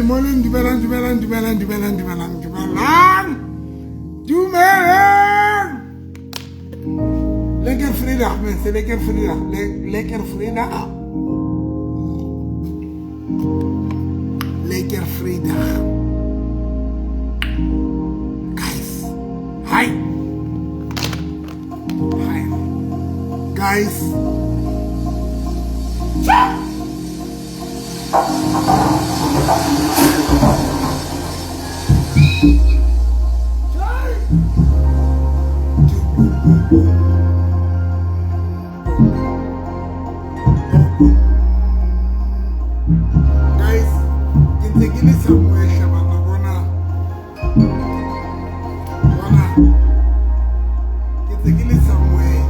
Morning, dumelang, dumelang, dumelang, dumelang, dumelang, dumelang. Dumelang. Lekker vrijdag, mensen. Lekker vrijdag. Lekker vrijdag. Lekker vrijdag. Guys. Hi. Hi. Guys. Guys, ke ntse ke le somewhere hle banna bona. Bona. Ke ntse ke le somewhere.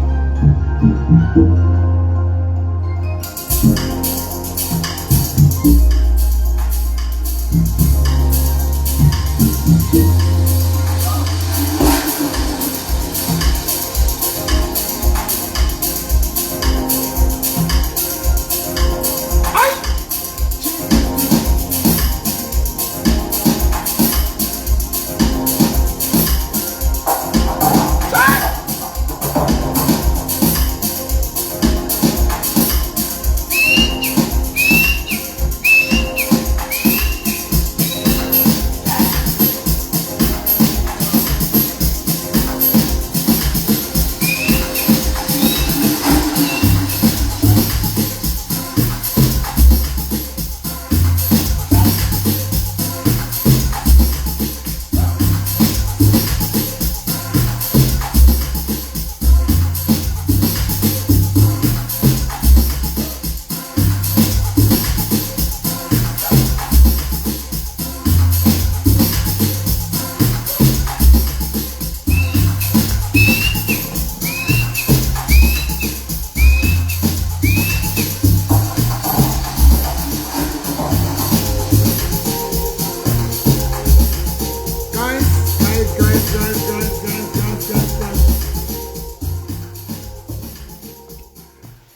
Guys, guys, guys, guys, guys, guys, guys, guys, guys.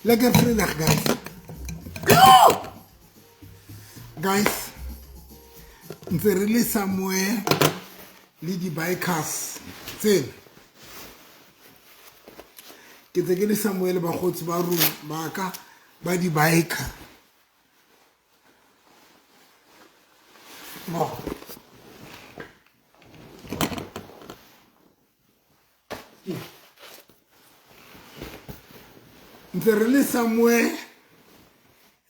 Lekker vrijdag, guys. Guys, ntse re le somewhere le di-bikers tsena. Ke ntse ke le somewhere le bakgotsi ba rona ba ka ba di-biker. Mo. Ntse re le somewhere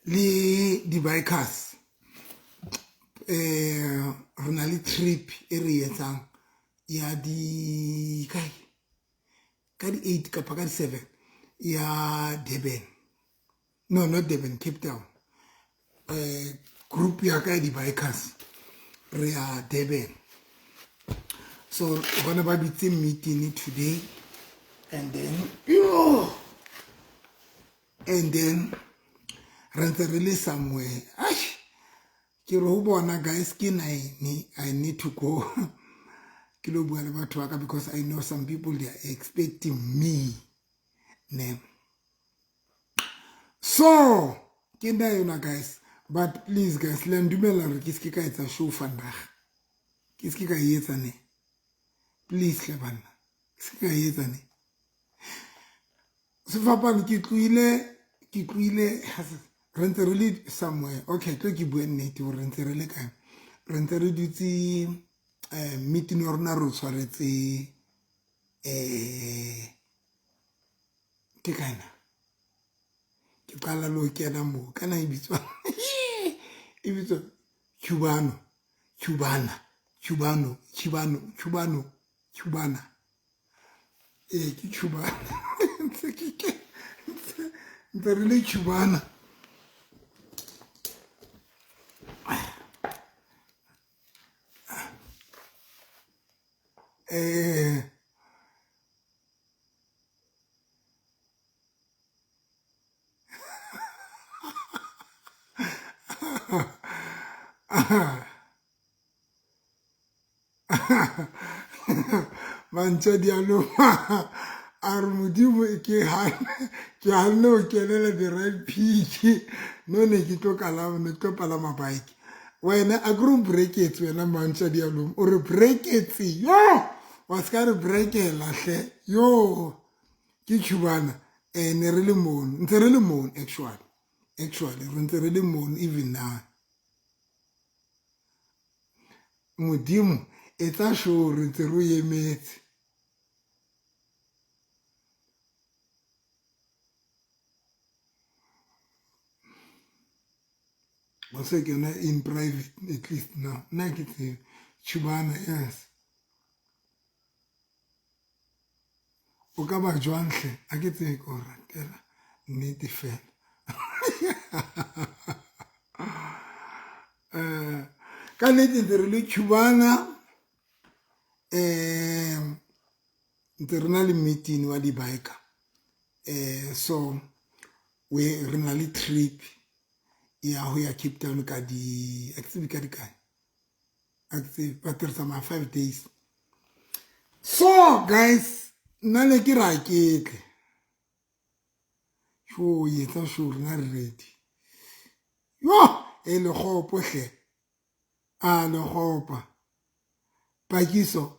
le di-bikers. Re na le trip e re etsang ya di kae ka di-8 kapa ka di-7 ya Durban. No, not Durban, Cape Town. Group ya ka ya di-bikers re ya Durban. So bona ba bitse meeting today and then yo and then re ntse re le somewhere. Ai, ke re ho bona guys ke 9, I need to go. Ke lo bua le batho ba ka because I know some people they are expecting me. Ne. So, ke nna yona guys, but please guys, le ndumela re ke se ka etsa show vandag. Ke se ka e etsa ne. Please hle banna. Ke se ka e etsa ne. Sefapano ke tlohile re ntse re le somewhere. Okay, tlo ke bue nnete hore re ntse re le kae. Re ntse re dutse meeting wa rona re o tshwaretse ke kae na? Ke qala le ho kena moo. Kana e bitswa e bitswa Cubano, Cubana, Cubano, Cubano, Cubano, Cubana. Ke Cubana. Ntse ke ke ntse re le Cubana. Mantša dialoma a re modimo ke hanne ho kenela the right peak. No ne ke tlo kalama, ne ke tlo palama bike. Wena a ke re o breketse wena mantša dialong o re breketse yo wa se ka re brekela hle yo ke Cubana ne re le mono ntse re le mono actually actually re ntse re le mono even now modimo etsa show re ntse re o emetse o se kena in private at least now nna ke tsebe Cubana yes o ka ba jwang hle a ke tsebe ke o ratela nnete fela ka nnete ntse re le Cubana ntse re na le meeting wa di-biker so we re na le trip ya ho ya Cape Town ka di a ke tsebe ka dikae a ke tsebe but re tsamaya 5 days. So guys, nna ne ke ra ketle sho etsa sho rena re ready yo e lekgopo hle a lekgopa pakiso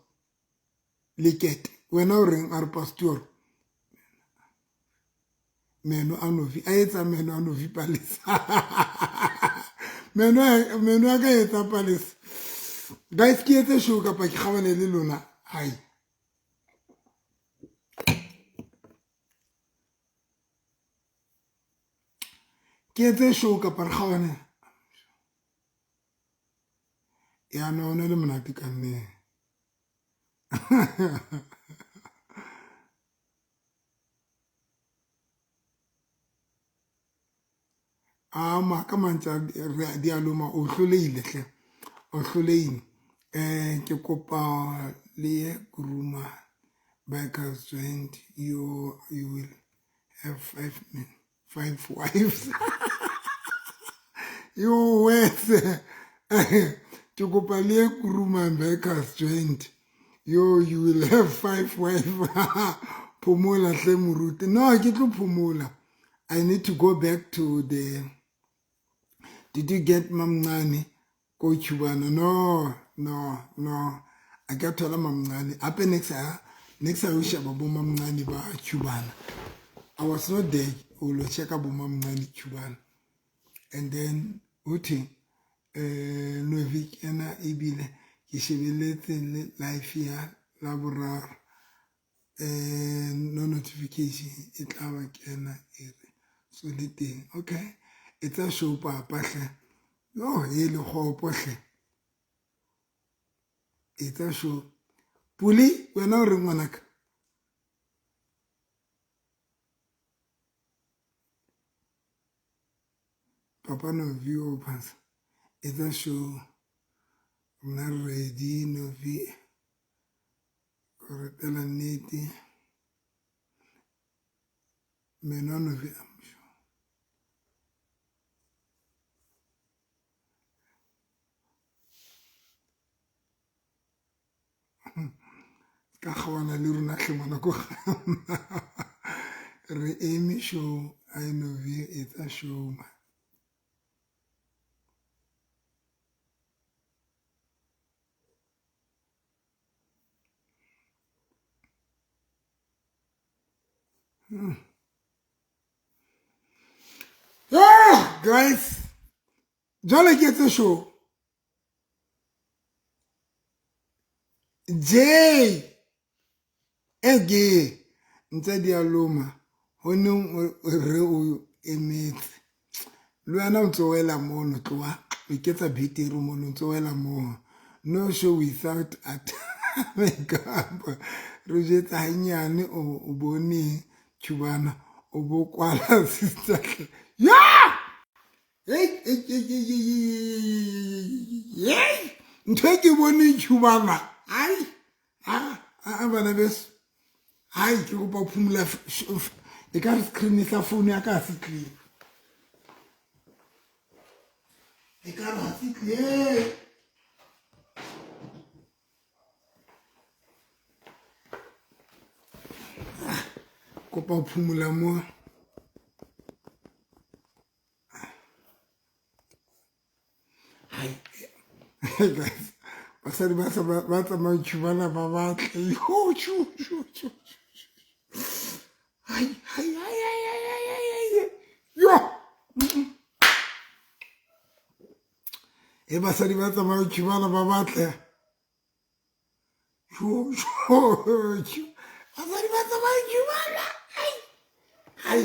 lekete wena o reng a re pastor meno a novi a etsa meno a novi palesa meno meno a ka etsa palesa. Guys, ke etse show kapa ke kgabane le lona? Hai, ke etse show kapa re kgaohane? Ya no ne le monate ka nne. A maka mantsa di a loma o hlolehile hle o hlolehile. Ke kopa le ye Kuruma Bikers joint, you will have five men, five wives. Yo wetse ke kopa le ye Kuruma Bikers joint, yo you will have five wives. Phomola hle moruti. No, ke tlo phomola. I need to go back to the. Did you get mamncane ko Cubana? No, no, no, a ka thola mamncane hape next year. Next year o sheba bo mamncane ba Cubana. I was not there o lo checka bo mamncane Cubana. And then uthi Novi ena ebile ke shebeletse le life ya la boraro no notification e tla ba kena e re so le teng. Okay, etsa show papa hle yo e le kgopo hle etsa show puli wena o re ngwanaka papa Novi o phasa etsa show mna ready Novi o ratela nnete meno a Novi. I'm sure ka kgaoana le rona hle ngwana ko re eme show i Novi etsa show ma. Ah, guys, jwale ke etse show J ege ntse di a loma ho neng re o emetse le wena o ntso wela mono tloa o iketsa betere mono o ntso wela mono. No show without at makeup re jetsa hanyane o bone Cubana o bo kwala sister ya. Hey, hey, hey, hey, hey, hey, ntho e ke boneng Cubana ai a a bana beso hai ke kopa ho phumula e ka re screen sa phone ya ka ha se clear e ka re ha se clear. Kopa ho phumula mo hai. Guys, basadi ba tsamayang Cubana ba batle. Yo, yo, yo, yo. Hai, hai, hai, hai, hai, hai, hai. Yo. E basadi ba tsamayang Cubana ba batle. Yo, yo, yo. Basadi ba tsamayang Cubana. Hai. Hai.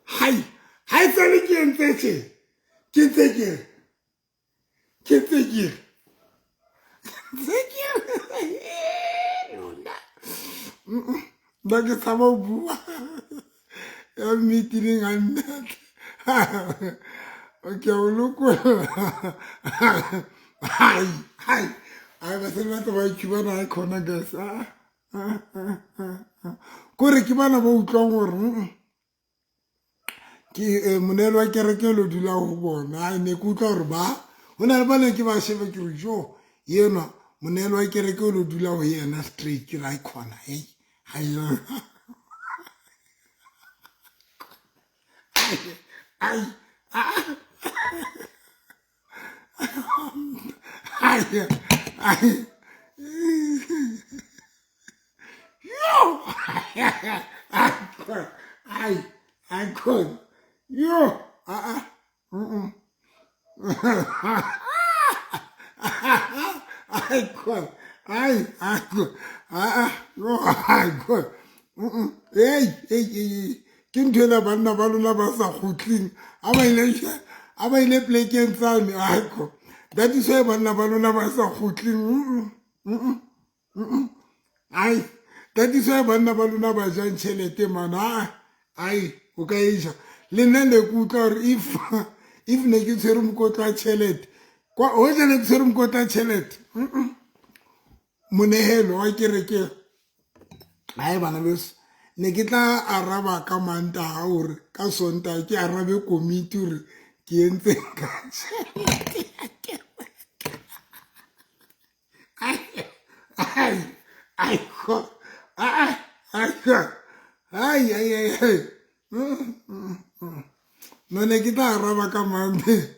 Hai. Hai tsale ke entse tje. Ke ntse ke. Ke ntse ke. Ntse ke. Lona. Nna ke tshaba ho bua. Ya mmetileng a nnata. Ke a o lokolla. Hai, hai. Hai basadi ba tsamaya Cubana hai khona guys. Ah, ah, ah, ah. Kore ke bana ba utlwang hore ke monelo wa kereke lo dula ho bona. Ne ke utlwa hore ba ho na le ba ne ke ba shebe ke re jo yenwa monelo wa kereke lo dula ho yena straight ke ra khona. Hey, hai. Ai, ai, ai, ai. Yo! Ai, ai, khona. Yo! Ah, ah. Ai, khona. Ai, ai, ah, ah. Yo, ai, khona. Hey, hey, hey. Ke ntho ena banna ba lona ba sa kgutleng. A ba ile plekeng tsane, ai khona. That is why banna ba lona ba sa kgutleng. Ai, that is why banna ba lona ba jang tjhelete mana. Ai, o ka e ja. Le nna ne ke utlwa hore if ne ke tshwere mokotla tjhelete, kwa hoja ne ke tshwere mokotla tjhelete, monehelo wa kereke. Ai bana beso, ne ke tla araba ka Mantaha hore ka Sontaha ke arabe komiti hore ke entse ka tjhelete ya kereke. Ai, ai, ai, ai, ai, ai, ai, ai. No ne ke tla araba ka Mande.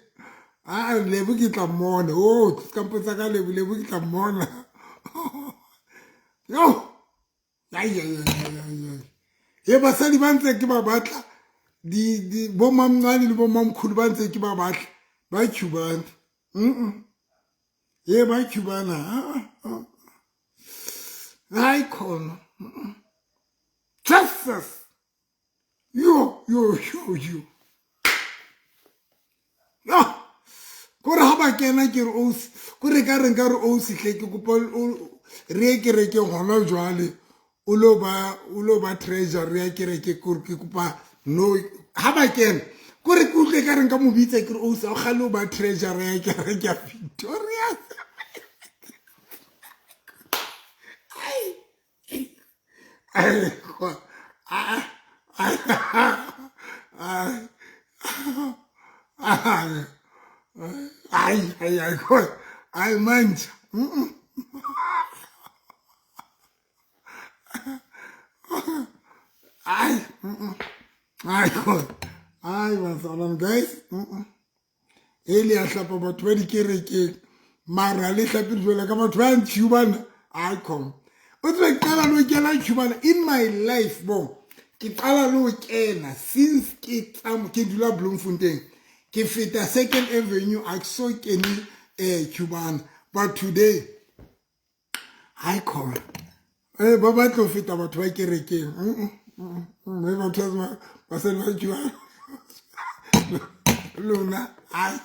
Ah, Lebo ke tla mmona. Oh, ka mpotsa ka Lebo, Lebo ke tla mmona. Yo. Ai, ai, ai, ai. E basadi ba ntse ke ba batla di bo mamncane le bo mamkhulu ba ntse ke ba batla ba Cubana. E ba Cubana. Ai khona. Jesus. Yo, yo, yo, yo. Yo. Kore ha ba kena ke re o kore ka reng ka re o sihle ke kopa re kereke hona jwale o lo ba treasure ya kereke kore ke kopa no ha ba kena kore ke utlwe ka reng ka mo bitsa ke re o sa kgale o ba treasure ya kereke ya Victoria. Ai, ai, ai, ai, ai, ai, ai, ai, mancha. Ai, ai, ai, bazalwane guys. E le a hlapa batho ba dikerekeng mara le hlape jwale ka batho ba Cubana. Ai khona. O tsebe ke qala le ho kena Cubana in my life bo. Ke qala le ho kena since ke ke dula Bloemfontein. Ke feta Second Avenue a so kene Cubana. But today ai khona. Ba batla ho feta batho ba kerekeng. Mme batho ba basadi ba Cubana. Lona ai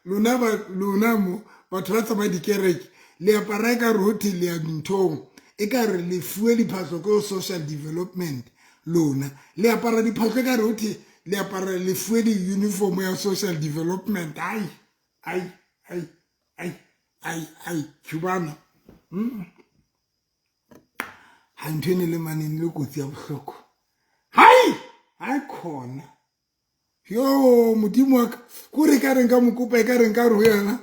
lona ba lona mo batho ba tsamaya dikereke le apara ka rothi le ya dinthong e ka re le fuwe diphahlo ke social development lona le apara diphahlo ka rothi le apara le fuwe di-uniform ya social development. Ai ai ai ai ai ai Cubana. Ha ntho ene le maneng le kotsi ya bohloko. Hai hai khona. Yo modimo wa ka kore ka reng ka mokopa e ka reng ka re ho yena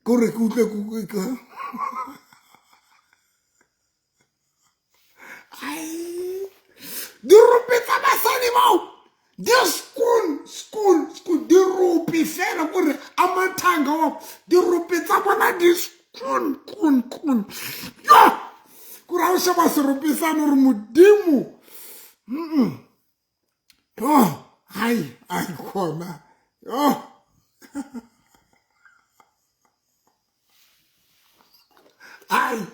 kore ke utlwe ke ai dirope tsa basadi bao di school school school dirope fela kore a matha Mathanga wa dirope tsa bona di kun kun kun. Yo! Kore ha o sheba serope sane hore modimo. Oh, hai, ai khona. Oh. Ai.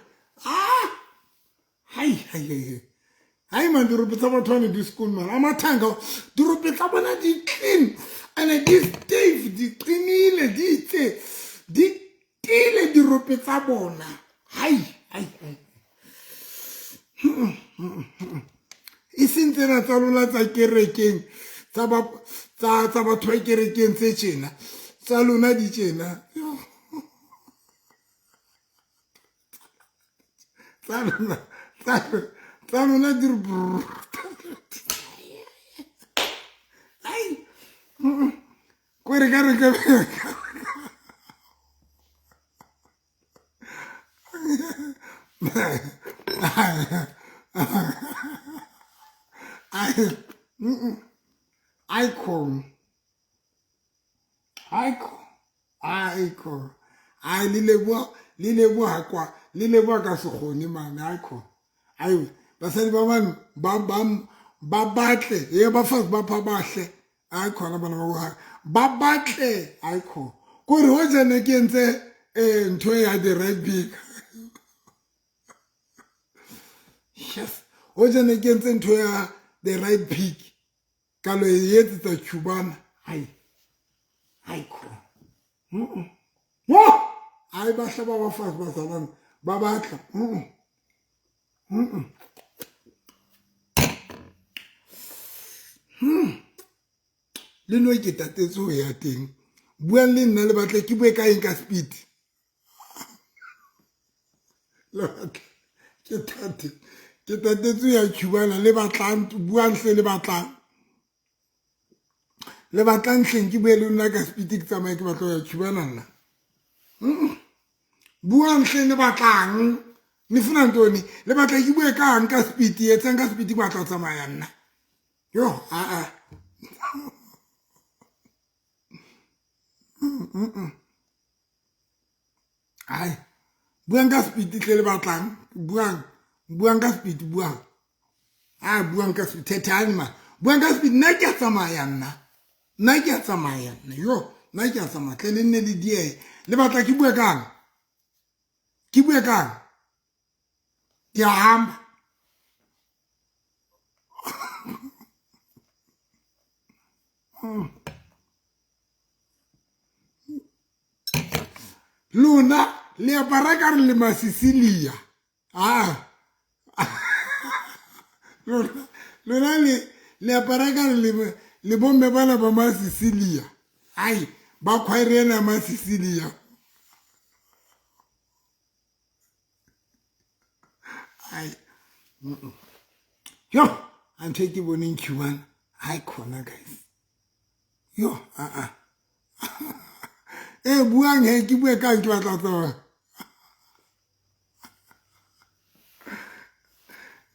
Ah. Hai, hai, hai. Hai man, dirope tsa batho bane di skoon man. Amathanga, dirope tsa bona di clean. And di stiff, di qinile, di itse, di tiile dirope tsa bona. Hai, hai, hai. E seng tsena tsa lona tsa kerekeng, tsa ba tsa tsa batho ba kerekeng tse tjena. Tsa lona di tjena. Tsa lona, tsa tsa lona di re brrr. Ai. Kwere ka re ka Ai, aiko, aiko, ai le leboha, le leboha kwa, le leboha ka sekgone mane, aiko. Ai, basadi ba bang ba ba ba batle, e bafazi ba pha bahle. Ai khona bana ba ba batle, aiko. Kore hoja ne ke entse ntho ya the right big. Yes, hoja ne ke entse ntho ya the right pig. Ka lo e etsetsa Cubana. Ai. Aiko. Wo! Ai bahla ba bafazi bazalwane ba batla. Le no ke tatetse ho ya teng. Buang le nna le batle ke bue ka eng ka speed. Le batla ke tate ke tatetse ya Cubana le batlang buang hle le batlang. Le batlang hleng ke bue le nna ka speed ke tsamaye ke batla ho ya Cubana nna. Buang hle le batlang. Le funa ntoni le batla ke bue kang ka speed etsang ka speed ke batla ho tsamaya nna. Yo, a a. Ai. Buang ka speed tle le batlang. Buang. Buang ka speed buang. Ah, buang ka speed thethane ma. Buang ka speed nna ke a tsamaya nna. Nna ke a tsamaya nna. Yo, nna ke a tsamaya tle le nne le diehe. Le batla ke bue kang? Ke bue kang? Ke a hamba. Lona le apara ka re le Masicilia. Ah. Lona lona le le apara ka re le le bomme bana ba Masicilia. Ai, ba khwaere ena Masicilia. Ai. Yo, a ntho e ke boneng Cubana. Ai khona guys. Yo, a a. E buang he ke bue kang ke batla tsamaya.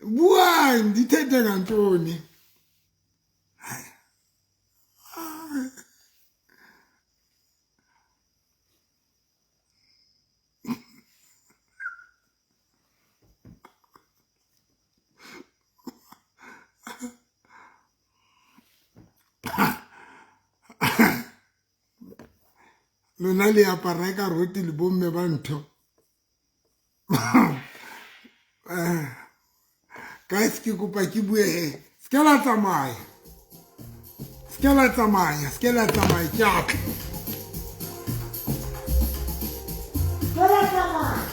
Buang dithethe ka ntoni. Ai. Lona le apara ka roti le bomme ba ntho. Guys, ke kopa ke bue he. Se ke la tsamaya. Se ke la tsamaya, se ke la tsamaya ke a tla. Se ke la tsamaya.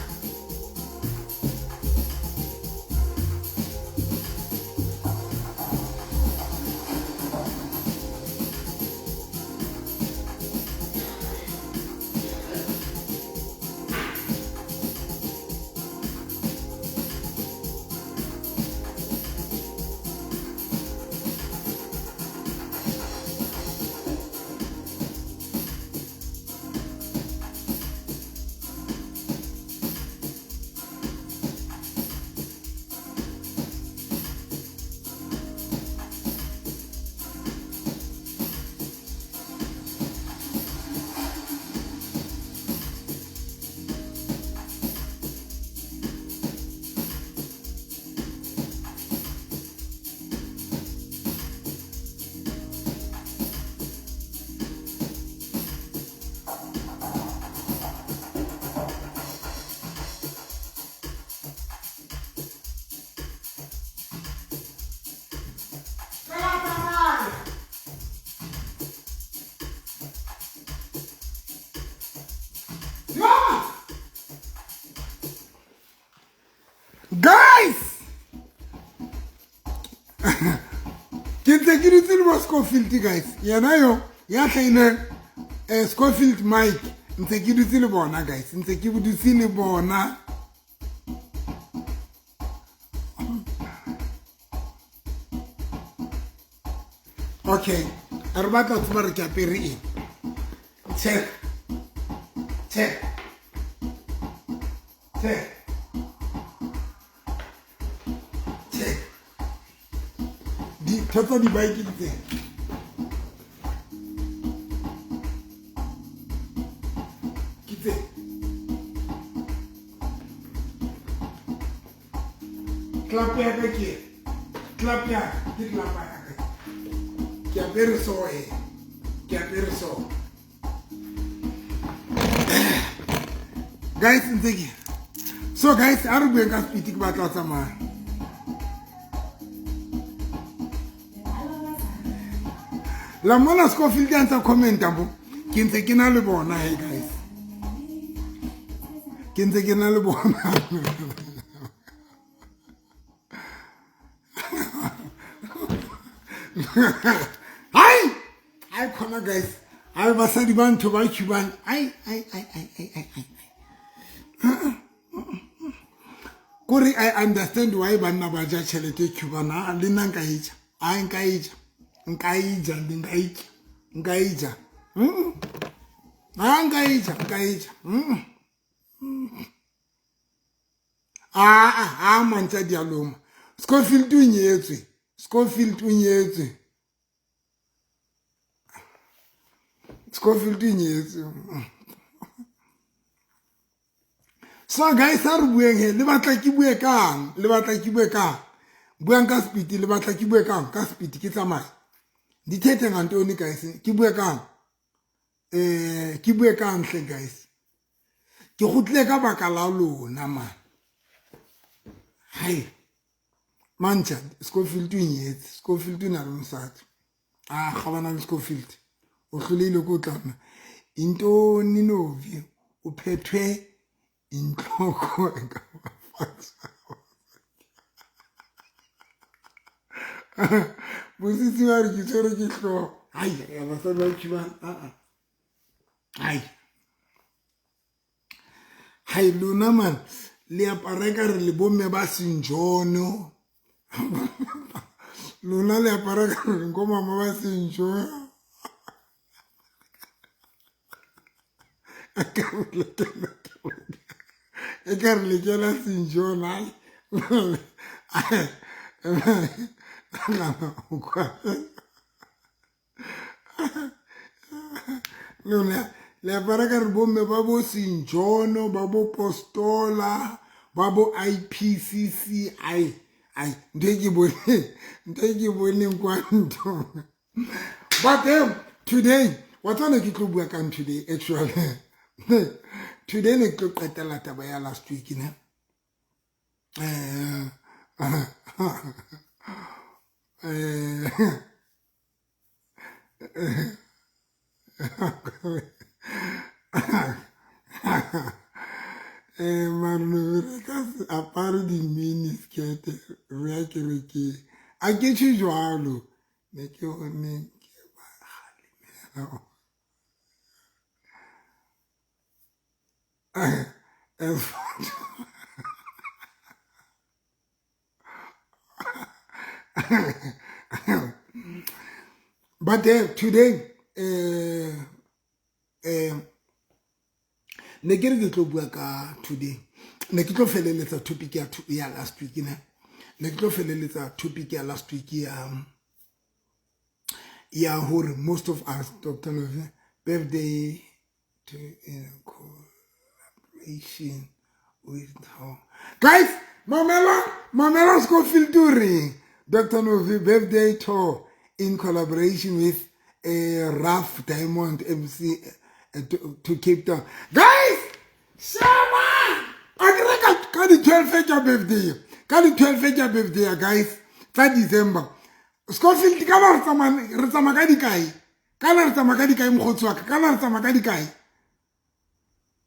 Ke ntse ke dutse le bo Scofield guys. Yena yo ya hlahileng Scofield Mike, ntse ke dutse le bona guys, ntse ke dutse le bona. Okay, a re batla tseba re ke apere eng. Check, check, check, check. Ditho tsa di-bike di tsena. Ke tse. Club ya ka ke club ya ka ke club ya ka. Ke apere so e. Ke apere so. Guys, ntse ke. So guys, a re bueng ka speed ke batla ho tsamaya. La mona Scofield a ntsa commenta mo. Ke ntse ke na le bona he guys. Ke ntse ke na le bona. Hai! Ai khona guys. Ai basadi ba ntho ba Cuban. Ai ai ai ai ai ai ai. Kore I understand why banna ba ja tšhelete Cuban. A le nna nka e ja. Ai nka e ja. Nka e ja, nka e ja. Nka e ja. A nka e ja, nka e ja. A a mantša di a loma. Scofield o nyetswe. Scofield o nyetswe. Scofield o nyetswe. So guys, a re bueng he, le batla ke bue kang? Le batla ke bue kang? Buang ka speed, le batla ke bue kang? Ka speed ke tsamaye. Dithethe ngantoni guys? Ke bue kang? Ke bue kang hle guys? Ke kgutlile ka baka la lona man. Hai. Mantša Scofield o nyetse. Scofield o na le mosadi. A gabana le Scofield. O hlolehile ko tlana. Intoni Novi o phethwe inhloko bosisi ba re ke tshwere ke hlooho. Hai, ya basadi ba Cuban. A. Hai. Hai lona man, le apara ka re le bomme ba Senjono. Lona le apara ka re nko mama ba Senjono. E ka re le kena Senjono. Ai. Lona le apara ka re bomme ba bo Senjono, ba bo Postola, ba bo IPCC. Ai, ai, ntho e ke boneng, ntho e ke boneng kwa ntho. But today, wa tseba ne ke tlo bua kang today actually. Today ne ke tlo qetella taba ya last week ne. Mare re ka se apare di-mini skirt re ya kerekeng. A ke tjho jwalo. Ne ke ne ke ba kgalemela. But today ne ke re ke tlo bua ka today. Ne ke tlo feleletsa topic ya last week ne. Ne ke tlo feleletsa topic ya last week ya hore most of us Dr. Novi birthday to in collaboration with how guys mamela Scofield during Dr. Novi birthday tour in collaboration with Rough Diamond MC to Cape Town. Guys, shaba akere ka di 12 tsa birthday, ka di 12 tsa birthday guys, tsa December. Scofield ka ba re tsamaya ka dikae? Kana re tsamaya ka dikae mokgotsi wa ka? Kana re tsamaya ka dikae?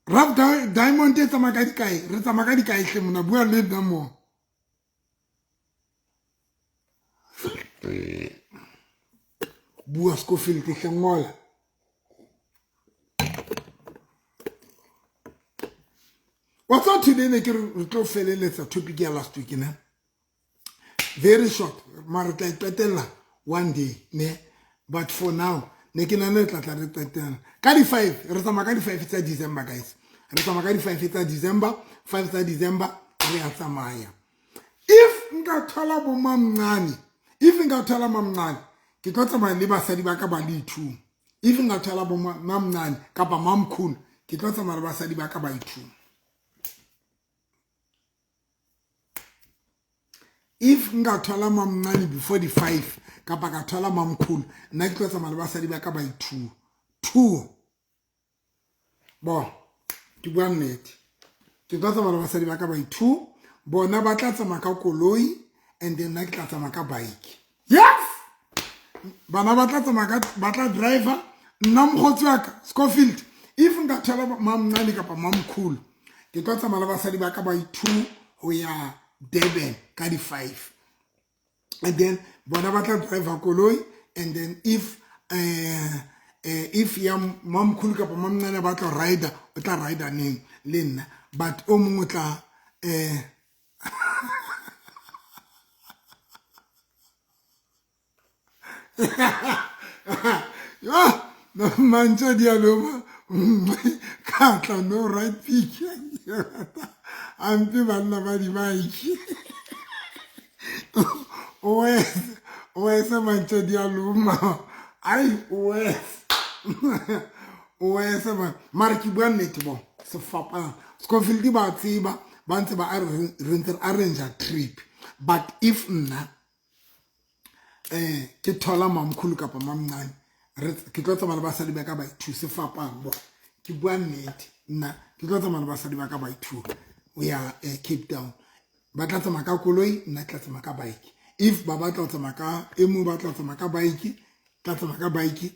Rough Diamond e tsamaya ka dikae? Re tsamaya ka dikae hle mona, bua le nna mo. Bua Scofield hle ngola. Wa tseba today ne ke re tlo feleletsa topic ya last week ne. Very short, mara tla e qetella one day ne. But for now ne ke nahana re tla tla re qetella ka di-5. Re tsamaya ka di-5 tsa December, guys. Re tsamaya ka di-5 tsa December, 5 tsa December re a tsamaya. If nka thola bo mamncane, if nka thola mamncane, ke tlo tsamaya le basadi ba ka ba le two. If nka thola bo mamncane kapa mamkhulu, ke tlo tsamaya le basadi ba ka ba two. If nka thola mamncane before the 5 kapa ka thola mamkhulu, nna ke tlo tsamaya le basadi ba ka ba two. Two. Bo, ke bua nnete. Ke tlo tsamaya le basadi ba ka ba two. Bona ba tla tsamaya ka koloi and then nna ke tla tsamaya ka bike. Yes! Bana ba tla tsamaya ka, ba tla driver. Nna mokgotsi wa ka, Scofield, if nka thola mamncane kapa mamkhulu, ke tlo tsamaya le basadi ba ka ba two ho ya Durban ka di-5. And then bona ba tla driver koloi, and then if ya mamkhulu kapa mamncane ba tla rider, o tla rider neng le nna, but o mongwe o tla yo mantse di a loma ka tla no right pick ampe banna ba di-bike o ese mantse di a loma ai o ese mara ke bua nnete bo sefapano Scofield ba tseba ba ntse ba re ntse re arrange trip. But if nna ke thola mamkhulu kapa mamncane, ke tlo tsamaya le basadi ba ka ba two sefapano bo. Ke bua nnete, nna ke tlo tsamaya le basadi ba ka ba two o ya Cape Town. Ba tla tsamaya ka koloi, nna ke tla tsamaya ka bike. If ba batla ho tsamaya ka e mong, batla ho tsamaya ka bike, tla tsamaya ka bike,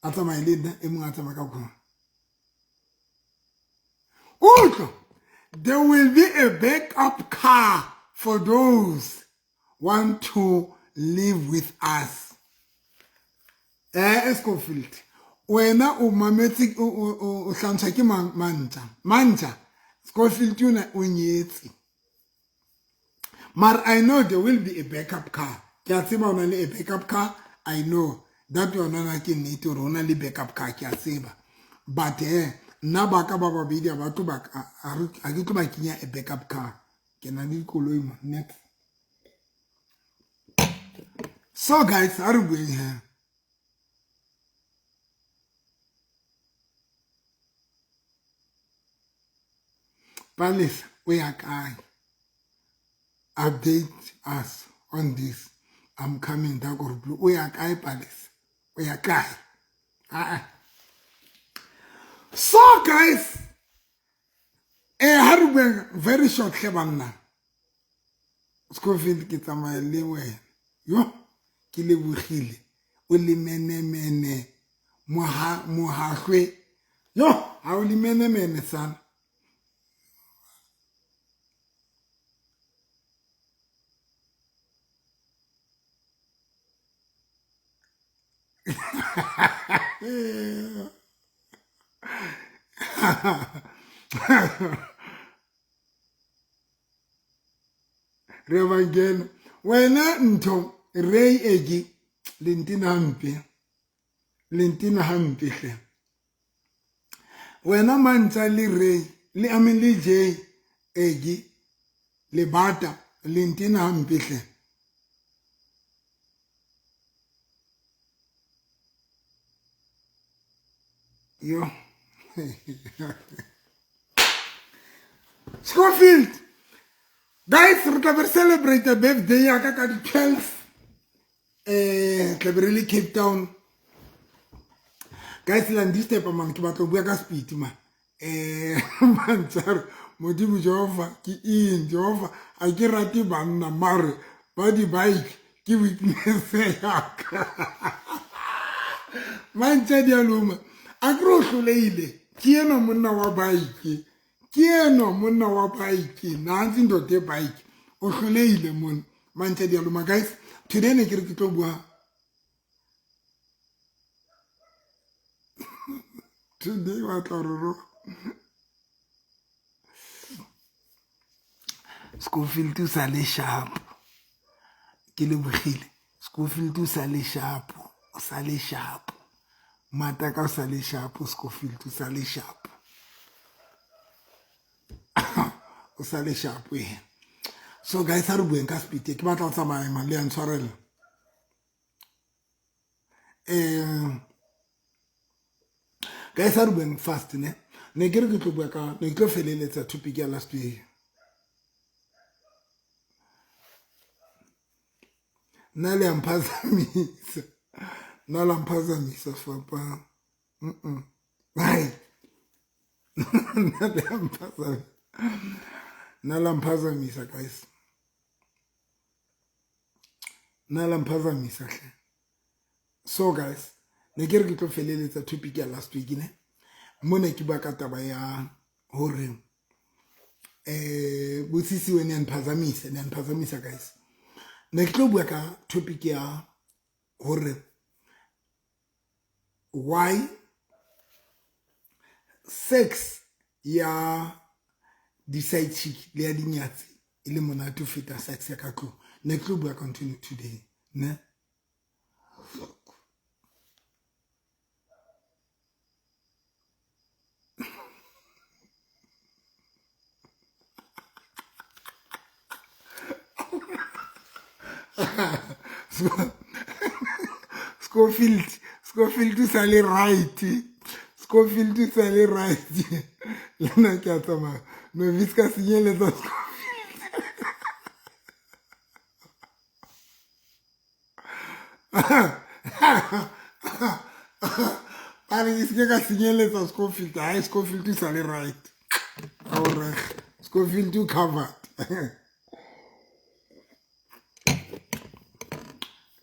a tsamaye le nna, e mong a tsamaya ka koloi. Utlwa, there will be a backup car for those want to live with us. Scofield, wena o mametse o hlantshwa ke mantja mantja. Scofield yona o nyetse, mara I know there will be a backup car. Ke a tseba o na le a backup car. I know that yona na ke nnete hore o na le backup car, ke a tseba. But nna ba ka ba babedi a ba tlo ba a ke tlo ba kenya a backup car. Ke na le dikoloi mo next. So guys, a re bueng he. Palesa o ya kae? Update us on this. I'm coming dark or blue. O ya kae, Palesa? O ya kae? Ah. So guys, ha re bueng very short hle banna. Scofield, ke tsamaya le wena. Yo, ke lebogile. O le menemene moha mohahlwe. Yo, ha o le menemene sana. Re ba ngena wena ntho rey eke lentina hampe, lentina hampe hle wena mantsa le rey le amen le j eke le bata lentina hampe hle. Yo Scofield, guys, re tla be re celebrate birthday ya ka ka di-12. Tla be re le Cape Town, guys. La ndisturba man, ke batla ho bua ka speed man. Mantshare modimo Jehova ke eng? Jehova a ke rate banna mare ba di-bike ke weakness ya ka. Mantša di a loma a ke re o hloleile. Ke enwa monna wa bike, ke enwa monna wa bike, nantsi ndoda ebike, o hloleile monna. Mantle di a loma guys. Today ne ke re ke tlo bua today wa tla roro. Schofield o sa le sharp. Ke lebogile. Schofield o sa le sharp. O sa le sharp. Mataka o sa le sharp. Schofield o sa le sharp. O sa le sharp eh. So guys, ha re bueng ka speed. Ke batla ho tsamaya man le ya ntshwarela. Guys, ha re bueng fast ne. Ne ke re ke tlo bua ka ne ke tlo feleletsa topic ya last week. Nna le a mphazamisa. Nna la mphazamisa fapang. Hai. Nna le a mphazamisa. Nna la mphazamisa guys. Nna la mphazamisa hle. So guys, ne ke re ke tlo feleletsa topic ya last week ne. Mo ne ke bua ka taba ya hore bosisiwe ne mphazamisa, ne mphazamisa guys. Ne ke tlo bua ka topic ya hore why sex ya di-side chick le ya dinyatsi e le monate ho feta sex ya ka tlung. Ne ke tlo bua ka ntho eno today ne. Schofield o sa le right. Schofield o sa le right. Le nna ke a tsamaya. No visca senyeletsa Schofield. Ba re ke seke ka senyeletsa Schofield. Hai, Schofield o sa le right. Aore, Schofield o covered.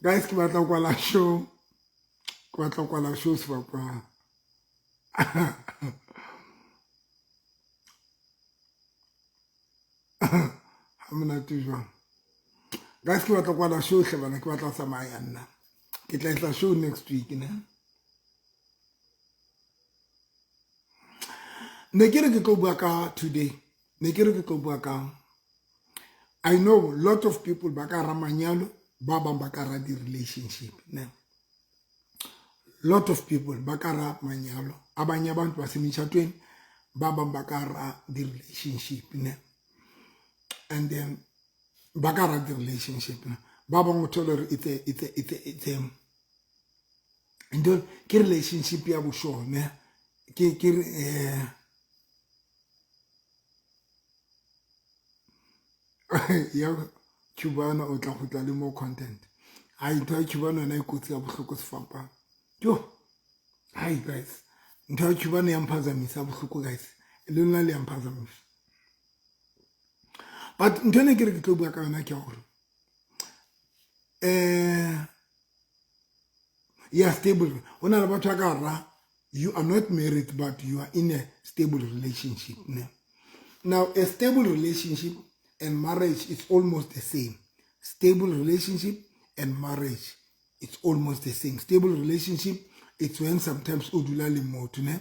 Guys, ke batla ho kwala show. Ke batla ho kwala show sefapano. Ha monate jwang. Guys, ke batla ho kwala show hle bana, ke batla ho tsamaya nna. Ke tla etsa show next week ne. Ne ke re ke tlo bua ka today. Ne ke re ke tlo bua ka I know lot of people ba ka ra manyalo, ba bang ba ka ra di-relationship ne. Lot of people ba ka ra manyalo, abanye abantu basemitjhatweni, ba bang ba ka ra di-relationship ne. And then ba ka ra di-relationship ne. Ba bang o thole hore it's a ntho ke relationship ya bosho ne. Ke ya Cubana o tla kgutla le more content. Ai, ntho ya Cubana yona e kotsi ya bohloko sefapano. Jo. Hi guys. Ntho ya Cubana ya mphazamisa bohloko guys. Le lona le ya mphazamisa. But ntho ene ke re ke tlo bua ka yona ke hore yeah, stable. Ho na le batho ba ka ra you are not married but you are in a stable relationship ne. Now a stable relationship and marriage is almost the same. Stable relationship and marriage, it's almost the same. Stable relationship, it's when sometimes o dula le motho ne.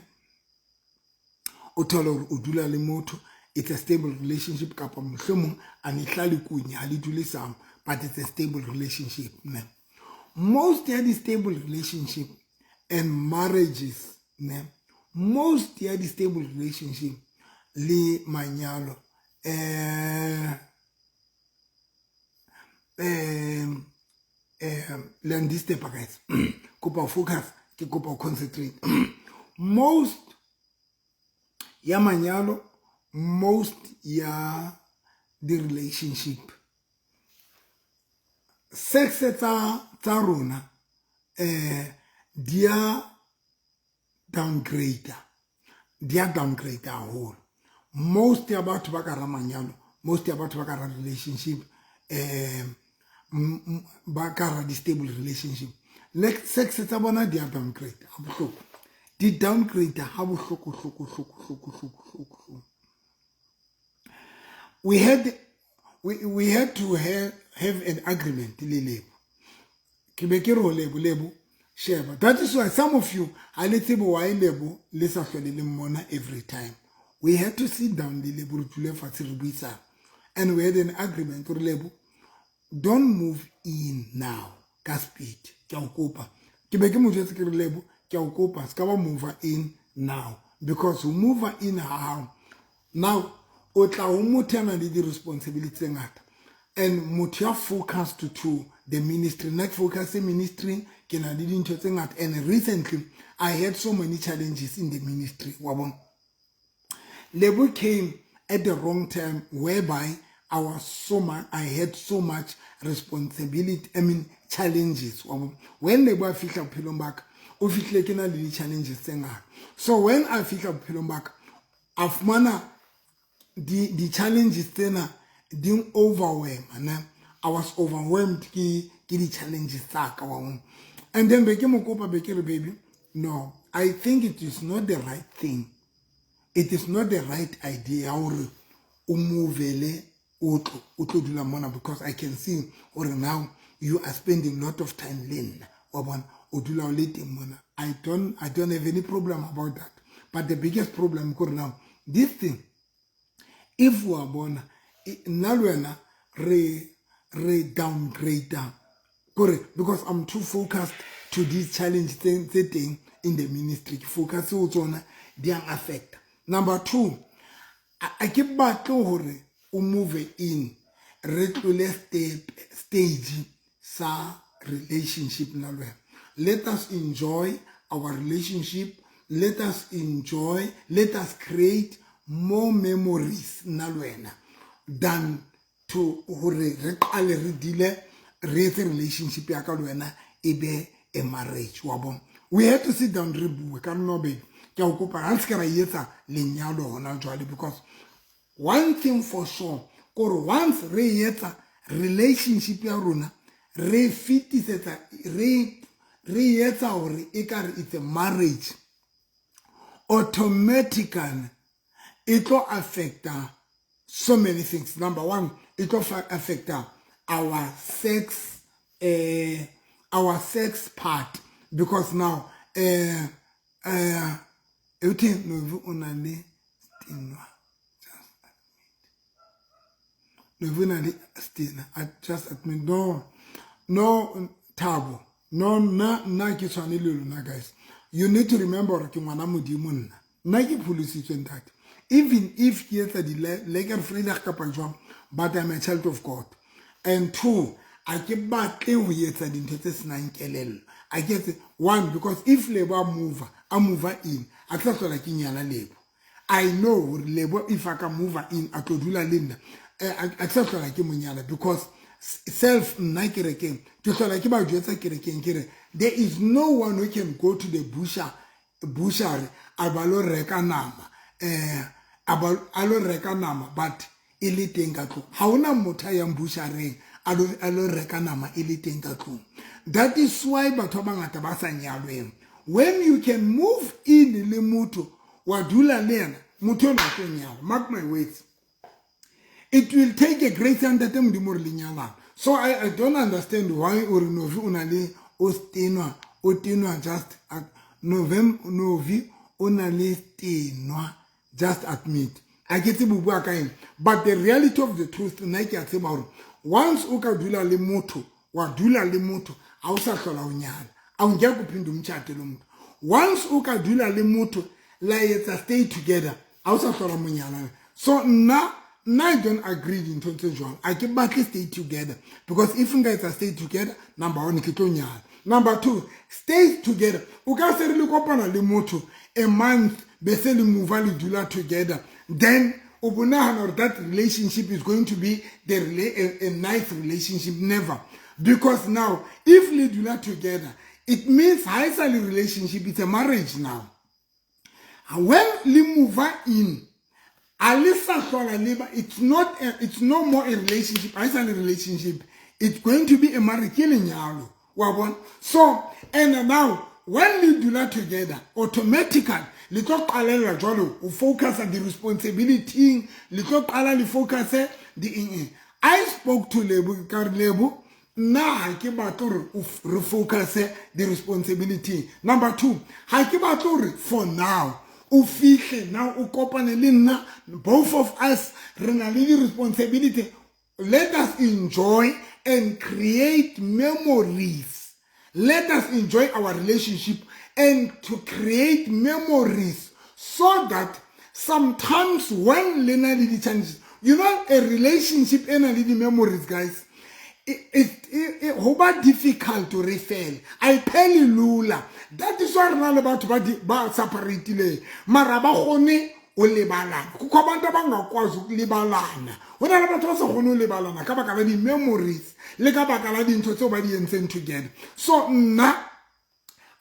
O thola hore o dula le motho, it's a stable relationship kapa mohlomong a ne hlale kunye, ha le dule sama, but it's a stable relationship ne. Most ya di-stable relationship and marriages ne, most ya di-stable relationship le manyalo le disturb guys. Kopa focus, ke kopa concentrate. Most ya manyalo, most ya di-relationship, sex tsa rona di a downgrade, di a downgrade haholo. Most ya batho ba ka ra manyalo, most ya batho ba ka ra relationship, ba ka ra di-stable relationship, le sex tsa bona di a downgrade ha bohloko, di downgrade ha bohloko hloko hloko hloko hloko hloko. We had we had to have an agreement le Lebo. Ke be ke re ho Lebo, Lebo, sheba. That is why some of you ha le tsebe why Lebo le sa hlole le mmona every time. We had to sit down le Lebo, re dule fatshe re buisana, and we had an agreement gore, Lebo, don't move in now ka speed, ke a o kopa. Ke be ke mo jwetse ke re, Lebo, ke a o kopa, se ka ba move in now, because ho move in ha hao now, o tla ho motho ya nang le di-responsibility tse ngata and motho ya focused to the ministry. Nna ke focus ministry, ke na le dintho tse ngata, and recently I had so many challenges in the ministry, wa bona. Lebo came at the wrong time, whereby I was so much, I had so much responsibility, I mean challenges, wa bona. When Lebo a fihla bophelong ba ka, o fihlile ke na le di-challenges tse ngata. So when a fihla bophelong ba ka, a fumana di-challenges tsena di overwhelm ne. I was overwhelmed ke di-challenges tsa ka, wa bona. And then be ke mo kopa, be ke re, baby, no, I think it is not the right thing, it is not the right idea hore o movele, o tlo dula mona, because I can see hore now you are spending a lot of time le nna, wa bona, o dula o le teng mona. I don't have any problem about that, but the biggest problem kore now this thing, if wa bona, nna le wena re downgrade kore, because I'm too focused to these challenge tse teng in the ministry, ke focus ho tsona, di yang affect. Number two, a ke batle hore o move in, re tlole step stage sa relationship na le wena. Let us enjoy our relationship, let us enjoy, let us create more memories nna le wena than to hore re qale re dile re etse relationship ya ka le wena e be a marriage, wa bona. We had to sit down re bue ka, no baby, ke a o kopa, ha re se ke ra etsa lenyalo hona jwale, because one thing for sure kore once re etsa relationship ya rona, re fetisetsa, re etsa hore e ka re it's a marriage, automatically e tlo affecta so many things. Number one, e tlo affecta our sex part, because now uthi Novi o na le stenwa, just admit. Novi o na le stena, I just admit. No, Thabo, no, nna ke tshwane le lona. Guys, you need to remember gore ke ngwana Modimo. Nna ke pholositswe, ntate. Even if ke etsa di-lekker vrydag kapa jwang, but I'm a child of God. And two, a ke batle ho etsa dintho tse senang kelello. A ke etse one, because if Lebo a move in, a tla hlola ke nyala Lebo. I know hore Lebo, if a ka move in, a tlo dula le nna, a ke sa hlola ke monyala, because self nna kerekeng ke hlola ke ba jwetsa kerekeng ke re there is no one who can go to the butchery a ba lo reka nama, a lo reka nama, but e le teng ka tlong. Ha hona motho a yang butchereng a lo reka nama e le teng ka tlong. That is why batho ba bangata ba sa nyalweng. When you can move in le motho, wa dula le yena, motho eno a tlo nyala, mark my words. It will take a great ntate Modimo re le nyalana. So I don't understand why o re Novi o na le o stenwa, o tenwa. Just Novi o na le tenwa, just admit. A ke tsebe o bua ka eng, but the reality of the truth, nna ke a tseba gore once o ka dula le motho, wa dula le motho, ha o sa hlola o nyala, awungeke uphinde umtshate lo muntu. Once o ka dula le motho, la etsa stay together, ha o sa hlola monyalana. So nna I don't agree dintho tse jwalo. A ke batle stay together, because if nka etsa stay together, number one, ke tlo nyala. Number two, stay together, o ka se re le kopana le motho a month, be se le move le dula together, then o bo nahana hore that relationship is going to be a nice relationship. Never, because now if le dula together, it means ha e sa le relationship, it's a marriage. Now when le move in, a le sa hlola le ba, it's no more a relationship. Ha e sa le relationship, it's going to be a marriage, ke lenyalo, wa bona. So and now when le dula together, automatically le tlo qalella jwalo o focus the responsibility, le tlo qala le focus the eng. I spoke to Lebo, ka re Lebo, nna ha ke batle gore re focuse di-responsibility. Number two, ha ke batle gore for now o fihle now o kopane le nna, both of us re na le di-responsibility. Let us enjoy and create memories. Let us enjoy our relationship and to create memories so that sometimes when le na le di-challenges, you know, a relationship e na le di-memories, guys, ho ba difficult to refele, a e phele lula. That is why re na le batho ba separatileng mara ba kgone o lebalana. Kukho abantu abangakwazi ukulibalana. Ho na le batho ba sa kgone ho lebalana ka baka la di-memories le ka baka la dintho tseo ba di entseng together. So nna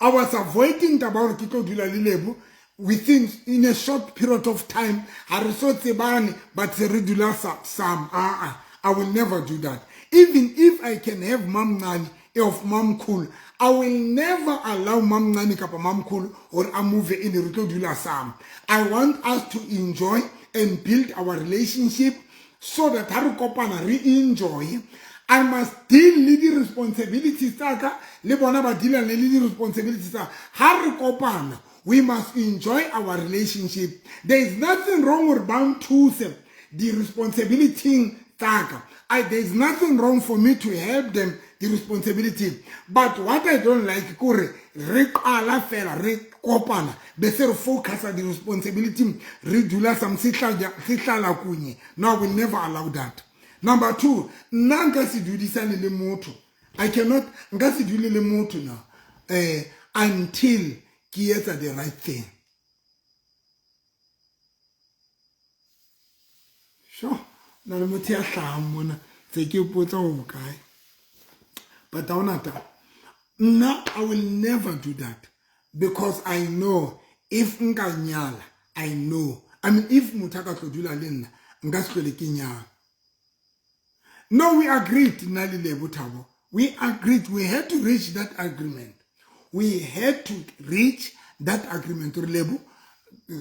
I was avoiding taba gore ke tlo dula le Lebo within in a short period of time. Ha re so tsebane, but se re dula some. Aa, I will never do that. Even if I can have mamncane of mamkhulu, I will never allow mamncane kapa mamkhulu or a move in, re tlo dula some. I want us to enjoy and build our relationship so that ha re kopana re enjoy. I must deal le di-responsibilities tsa ka, le bona ba dealane le di-responsibilities tsa. Ha re kopana, we must enjoy our relationship. There is nothing wrong gore ba nthuse di-responsibilityng tsaka. There is nothing wrong for me to help them the responsibility, but what I don't like kore re qala fela re kopana be se re focusa di-responsibility, re dula some sehlala kunye. No, I will never allow that. Number two, nna nka se dudisane le motho. I cannot, nka se dule le motho now until ke etsa the right thing. Sure, na le motho ya hlahang mona tse ke potsa go bokae, but ha ona taba. Nna I will never do that because I know if nka nyala, I know, I mean, if motho a ka tlo dula le nna, nka se tlhole ke nyala. No, we agreed, nna le Lebo, Thabo. We agreed. We had to reach that agreement. We had to reach that agreement. Re Lebo,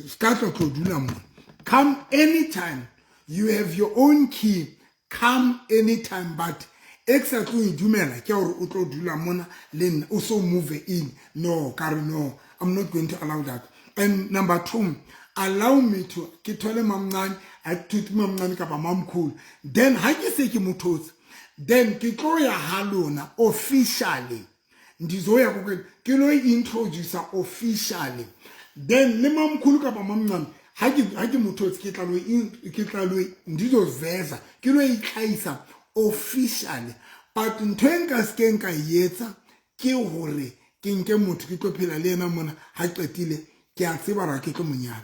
ska tlo tlo dula mona. Come anytime. You have your own key. Come anytime, but e ke sa tlo e dumela ke gore o tlo dula mona le nna, o so move in. No, ka re no, I'm not going to allow that. And number two, allow me to ke thole mamncane, a thute mamncane kapa mamkhulu, then ha ke se ke mo thotse, then ke tlo ya ha lona officially. Ndizoya kokwenu ke lo introduce officially, then le mamkhulu kapa mamncane, ha ke mo thotse, ke tla lo ndizoziveza, ke lo itlhahisa officially. But ntho e nka se keng ka e etsa ke hore ke nke motho ke tlo phela le yena mona, ha qetile ke a tseba ra ke tlo monyala,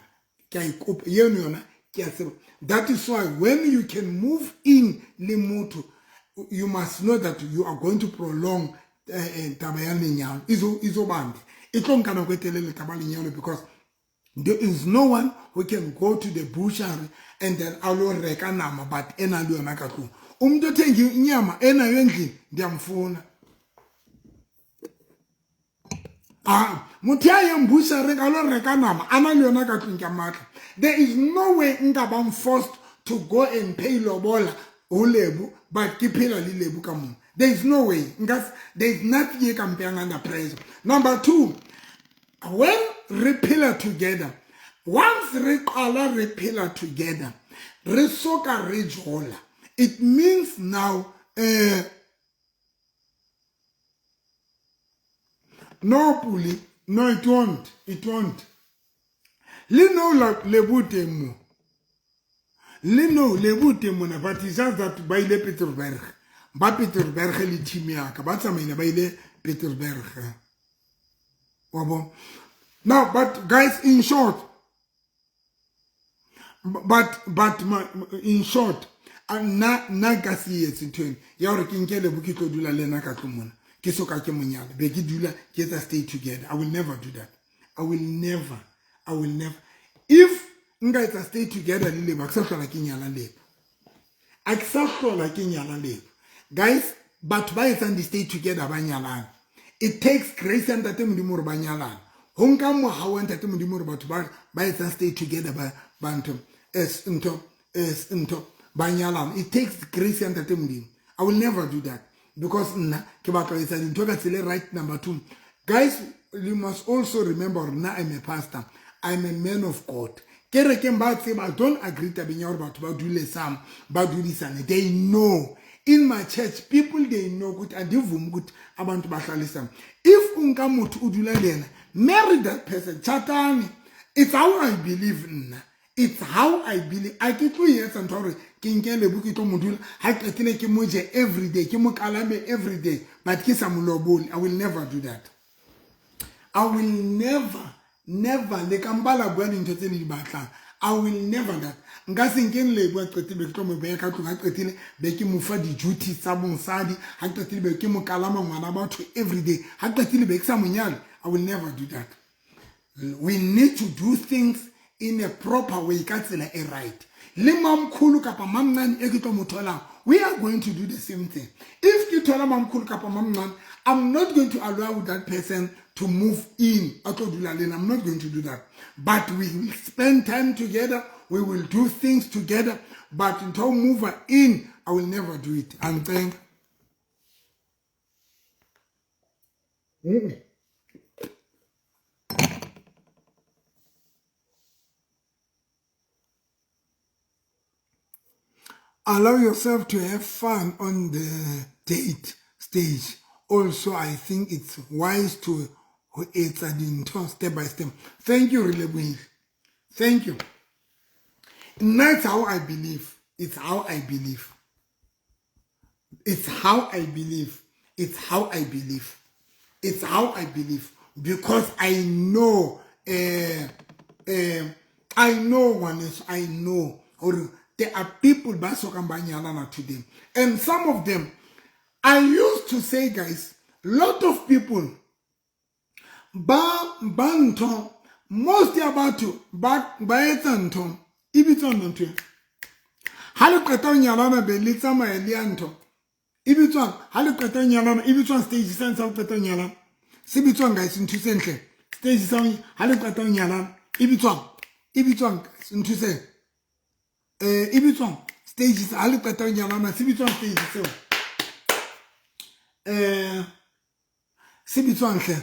ke a ikopa eno yona, ke a tseba. That is why when you can move in le motho, you must know that you are going to prolong taba ya lenyalo. Izobande e tlo nka nako e telele taba lenyalo, because there is no one who can go to the butchery and then a lo reka nama but ena le yona ka tlung. Umuntu othenga inyama enayo endlini, ndiyamfuna. Ah, motho ya yeng butchery a lo reka nama a na le yona ka tlung, ke a matla. There is no way nka bang forced to go and pay lobola ho Lebo, but ke phela le Lebo ka mona. There is no way. Nka, there is nothing e ka mpeyang under pressure. Number two, when re phela together, once re qala re phela together, re soka re jola, it means now no, Puli, no, it won't, it won't. Le no la Lebo teng mo, le no Lebo teng mona, but it's just that ba ile Peterberg, ba Peterberg le team ya ka ba tsamaile, ba ile Peterberg, wa bo. Now, but guys, in short, but my, in short, nna nka se etse ntho eno ya gore ke nke Lebo ke tlo dula le ena ka tlong mona, ke so ka ke monyala, be ke dula ke etsa stay together. I will never do that. I will never, I will never. If nka etsa stay together le Lebo, a ke sa hlola ke nyala Lebo, a ke sa hlola ke nyala Lebo. Guys, batho ba etsang di-stay together ba nyalana. It takes grace ya ntate Modimo gore ba nyalana. Ho nka mohau wa ntate Modimo gore batho ba etsang stay together ba ntho as ntho as ntho. ba nyalana. It takes grace ya Ntate Modimo. I will never do that because nna ke batla ho etsa dintho ka tsela e right. Number two, guys, you must also remember hore nna I'm a pastor, I'm a man of God. Kerekeng ba tseba I don't agree tabeng ya hore batho ba dule some ba dudisane. They know in my church, people, they know ukuthi andivumi ukuthi abantu bahlalisane. If o nka motho o dula le yena, marry that person, chatani. It's how I believe nna, it's how I believe. A ke tlo etsa ntho ya gore ke nke Lebo ke tlo mo dula, ha qetile ke mo je everyday, ke mo kalame everyday, but ke sa mo lobole. I will never do that. I will never, never. Le ka mpa la bua dintho tse le di batlang, I will never that. Nka se nkeng Lebo a qetile be ke tlo mo beya ka tlong, ha qetile be ke mo fa di-duties tsa mosadi, ha qetile be ke mo kalama ngwana batho everyday, ha qetile be ke sa mo nyale. I will never do that. We need to do things in a proper way, ka tsela e right. Le mamkhulu kapa mamncane e ke tlo mo tholang, we are going to do the same thing. If ke thola mamkhulu kapa mamncane, I'm not going to allow that person to move in, a tlo dula le nna. I'm not going to do that, but we will spend time together, we will do things together, but ntho move in, I will never do it. Angicenga. Allow yourself to have fun on the date stage. Also, I think it's wise to ho etsa dintho step by step. Thank you, Relebohile. Thank you. That's how I believe. It's how I believe. It's how I believe. It's how I believe. It's how I believe. Because I know, I know one is, I know, or there are people ba sokang ba nyalana today. And some of them, I used to say, guys, lot of people, ba ba ntho, most ya batho ba ba etsa ntho e bitswang ntho e. Ha le qeta ho nyalana be le tsamaya le ya ntho e bitswang, ha le qeta ho nyalana e bitswang stage sa sa ho qeta ho nyalana se bitswang, guys, nthuseng hle. Stage sa ha le qeta ho nyalana e bitswang, e bitswang, guys, nthuseng. E bitswang stage sa ha le qeta ho nyalana se bitswang stage seo, se bitswang hle.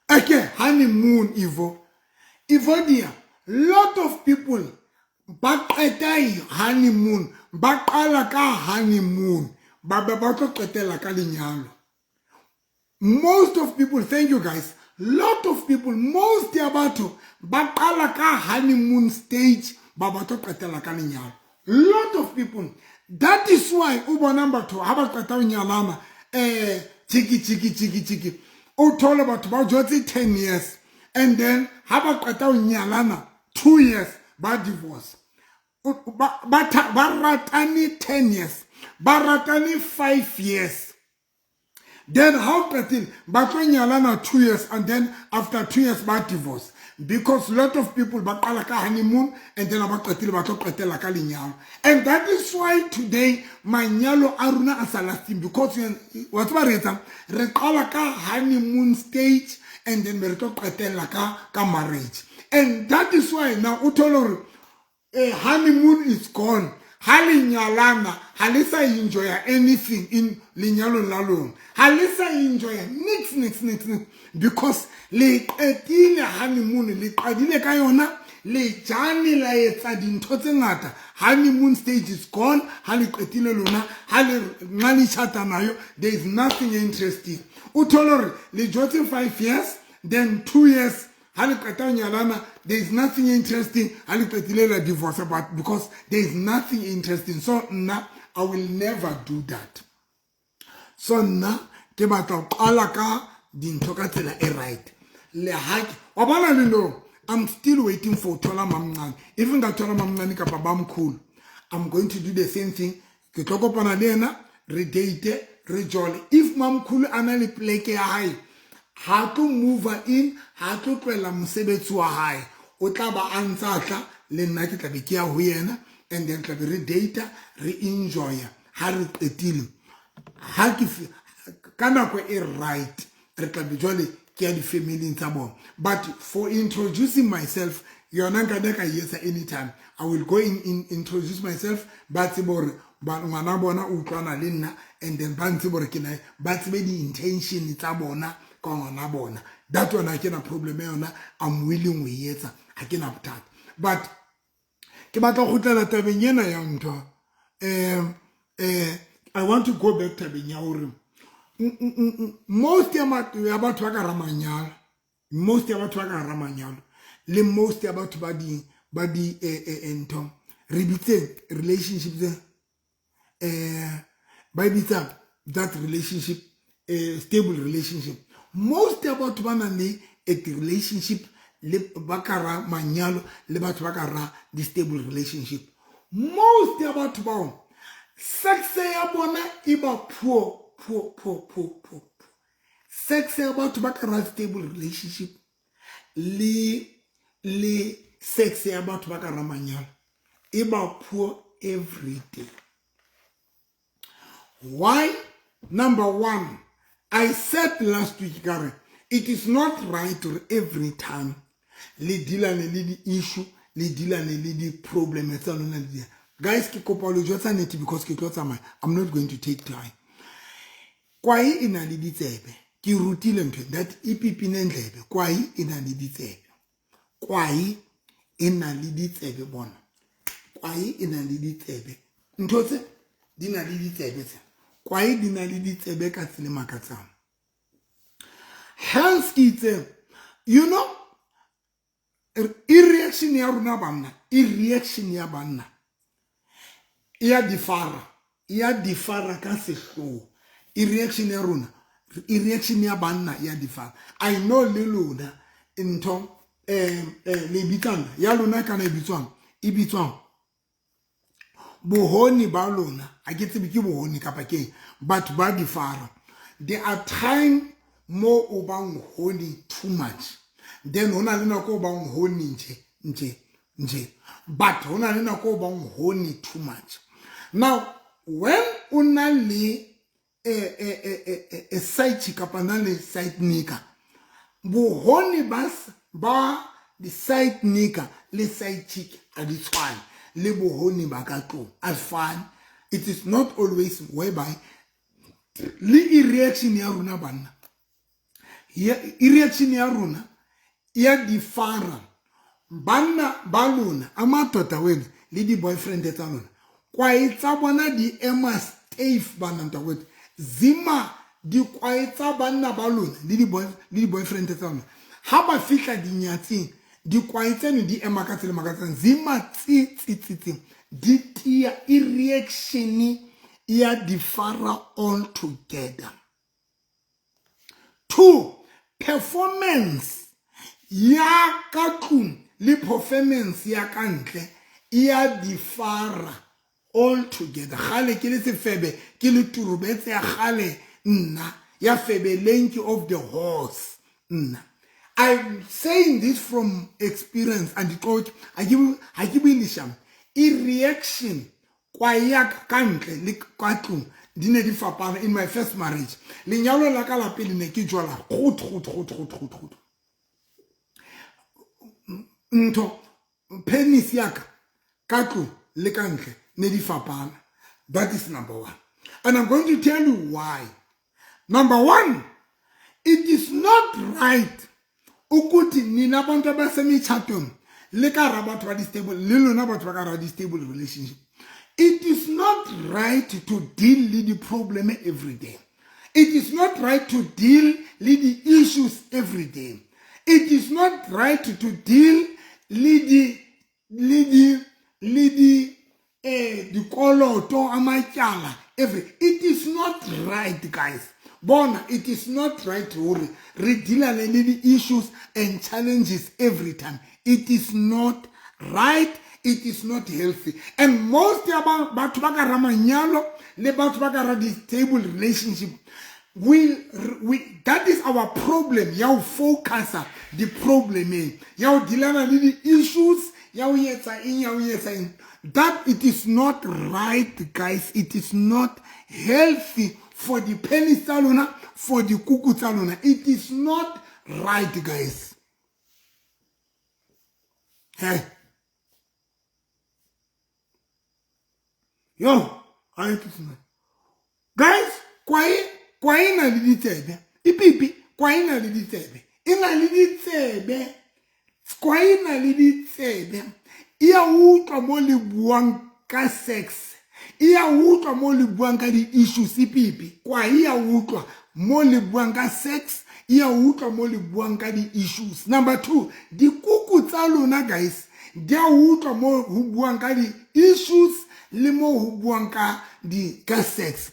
Okay, honeymoon. Ivo Evodia, lot of people ba qeta honeymoon, ba qala ka honeymoon, ba be ba tlo qetela ka lenyalo. Most of people, thank you guys, lot of people, most ya batho ba qala ka honeymoon stage, ba ba tlo qetela ka lenyalo. Lot of people. That is why o bonang batho ha ba qeta ho nyalana, chiki chiki chiki chiki, o thole batho ba jotse 10 years and then ha ba qeta ho nyalana 2 years ba divorce. Ba ratane 10 years, ba ratane 5 years, then how qetile ba tlo nyalana 2 years and then after 2 years ba divorce, because lot of people ba qala ka honeymoon and then ba qetile ba tlo qetela ka lenyalo. And that is why today manyalo a rona a sa lasting, because wa tseba re etsang, re qala ka honeymoon stage and then re tlo qetela ka marriage. And that is why now o thole hore honeymoon is gone. Ha le nyalana ha le sa enjoya anything in lenyalong la lona, ha le sa enjoya nix nix nix nix, because le qetile honeymoon, le qadile ka yona, le jane la etsa dintho tse ngata. Honeymoon stage is gone. Ha le qetile lona, ha le nqa le tjhata nayo, there is nothing interesting. O thole hore le jotse 5 years, then 2 years ha le qeta ho nyalana, there is nothing interesting. Ha le qetile la divorce, but because there is nothing interesting. So nna I will never do that. So nna ke batla ho qala ka dintho ka tsela e right. Le ha ke wa bona le no, I'm still waiting for thola mamncane. If nka thola mamncane kapa ba mkhulu, I'm going to do the same thing. Ke tlo kopana le yena, re date, re jole. If mamkhulu a na le pleke ya hae, ha tlo move in, ha tlo tlohela mosebetsi wa hae, o tla ba a ntsa tla le nna, ke tla be ke ya ho yena, and then tla be re data, re enjoya. Ha re qetile, ha ke ka nako e right, re tla be jwale ke ya di-familing tsa bona. But for introducing myself, Yona nka ne ka e etsa anytime. I will go in, introduce myself, ba tsebe hore ngwana bona o utlwana le nna, and then ba ntse hore ke na, ba tsebe di-intention tsa bona ka ngwana bona. That one ha ke na problem ya yona. I'm willing ho e etsa, ha ke na bothata. But ke batla go kgutlela tabeng ena ya ntho. I want to go back tabeng ya hore most ya batho ba ka hara manyalo, most ya batho ba ka hara manyalo le most ya batho ba di ntho re bitseng relationship tse ba e bitsang that relationship, stable relationship, most ya batho ba nang le a relationship le ba ka hara manyalo le batho ba ka hara di-stable relationship, most ya batho bao sex ya bona e ba poor, poor, poor, poor, poor, poor. Sex ya batho ba ka hara stable relationship le sex ya batho ba ka hara manyalo e ba poor every day. Why? Number one, I said last week ka re it is not right to every time le dealane le di-issue, le dealane le di-problem tsa lona le di. Guys, ke kopa lo jwetsa nnete because ke tlo tsamaya. I'm not going to take time. Kwae e na le ditsebe. Ke rutile ntho that e pipine ndlebe. Kwae e na le ditsebe. Kwae e na le ditsebe, bona. Kwae e na le ditsebe. Ntho tse di na le ditsebe tse. Kwae di na le ditsebe ka tsela e makatsang. Hence ke itse, e reaction ya rona banna, e reaction ya banna e ya differa, e ya differa ka sehloho. E reaction ya rona, e reaction ya banna e ya differa. I know le lona ntho le bitsang ya lona kana e bitswang, e bitswang bo-horny ba lona, ha ke tsebe ke bo-horny kapa keng, batho ba differa. There are time mo o bang horny too much, then ho na le nako o bang horny nje nje nje, but ho na le nako o bang horny too much. Now when o na le a side chick kapa na le side nigger, bo-horny ba di-side nigger le side chick a di tshwane le bo-horny ba ka tlong, a fane. It is not always whereby le e-reaction ya rona banna, e-reaction ya rona ya differa. Banna ba lona, amadoda wena le di-boyfriend tsa lona, kwae tsa bona di ema stiff, bana ntakwethu. Zima dikwae tsa banna ba lona le di-boyfriend tsa lona, ha ba fihla dinyatsing, dikwae tseno di ema ka tsela makatsang, zima tsi tsi tsi tsi, di tia. E-reaction ya differa all together. Two, performance ya ka tlung le performance ya ka ntle e ya differa all together. Kgale ke le sefebe, ke le turubetse ya kgale nna ya febelenki of the horse nna. I'm saying this from experience and dixoki, ha ke bue leshano. E reaction kwa ya ka ntle le ka tlung di ne di fapana. In my first marriage, lenyalo la ka la pele, ne ke jwala gut gut gut gut gut gut. Ntho penis ya ka ka tlung le ka ntle ne di fapana. That is number one, and I'm going to tell you why. Number one, it is not right ukuthi nina abantu abasemitshatweni le ka hara batho ba di-stable, le lona batho ba ka hara di-stable relationship, it is not right to deal le di-problem every day. It is not right to deal le di-issues every day. It is not right to deal le di dikoloto, amatyala every. It is not right, guys. Bona, it is not right hore re dealane le di-issues and challenges every time. It is not right, it is not healthy. And most ya batho ba ka ra manyalo le batho ba ka ra di-stable relationship, we that is our problem ya ho focusa di-problemeng, ya ho dealana le di-issues, ya ho etsa eng, ya ho etsa eng. That it is not right, guys. It is not healthy for the penis tsa lona, for dikuku tsa lona. It is not right, guys. He yo a e guys, kwae kwae na le ditsebe, ipipi kwae na le ditsebe, e na le ditsebe, kwae na le ditsebe. E a utlwa mo le buang ka sex, e a utlwa mo le buang ka di-issues. Ipipi kwae e a utlwa mo le buang ka sex, e a utlwa mo le buang ka di-issues. Number two, dikuku tsa lona guys di a utlwa mo ho buang ka di-issues le mo ho buang ka di ka sex.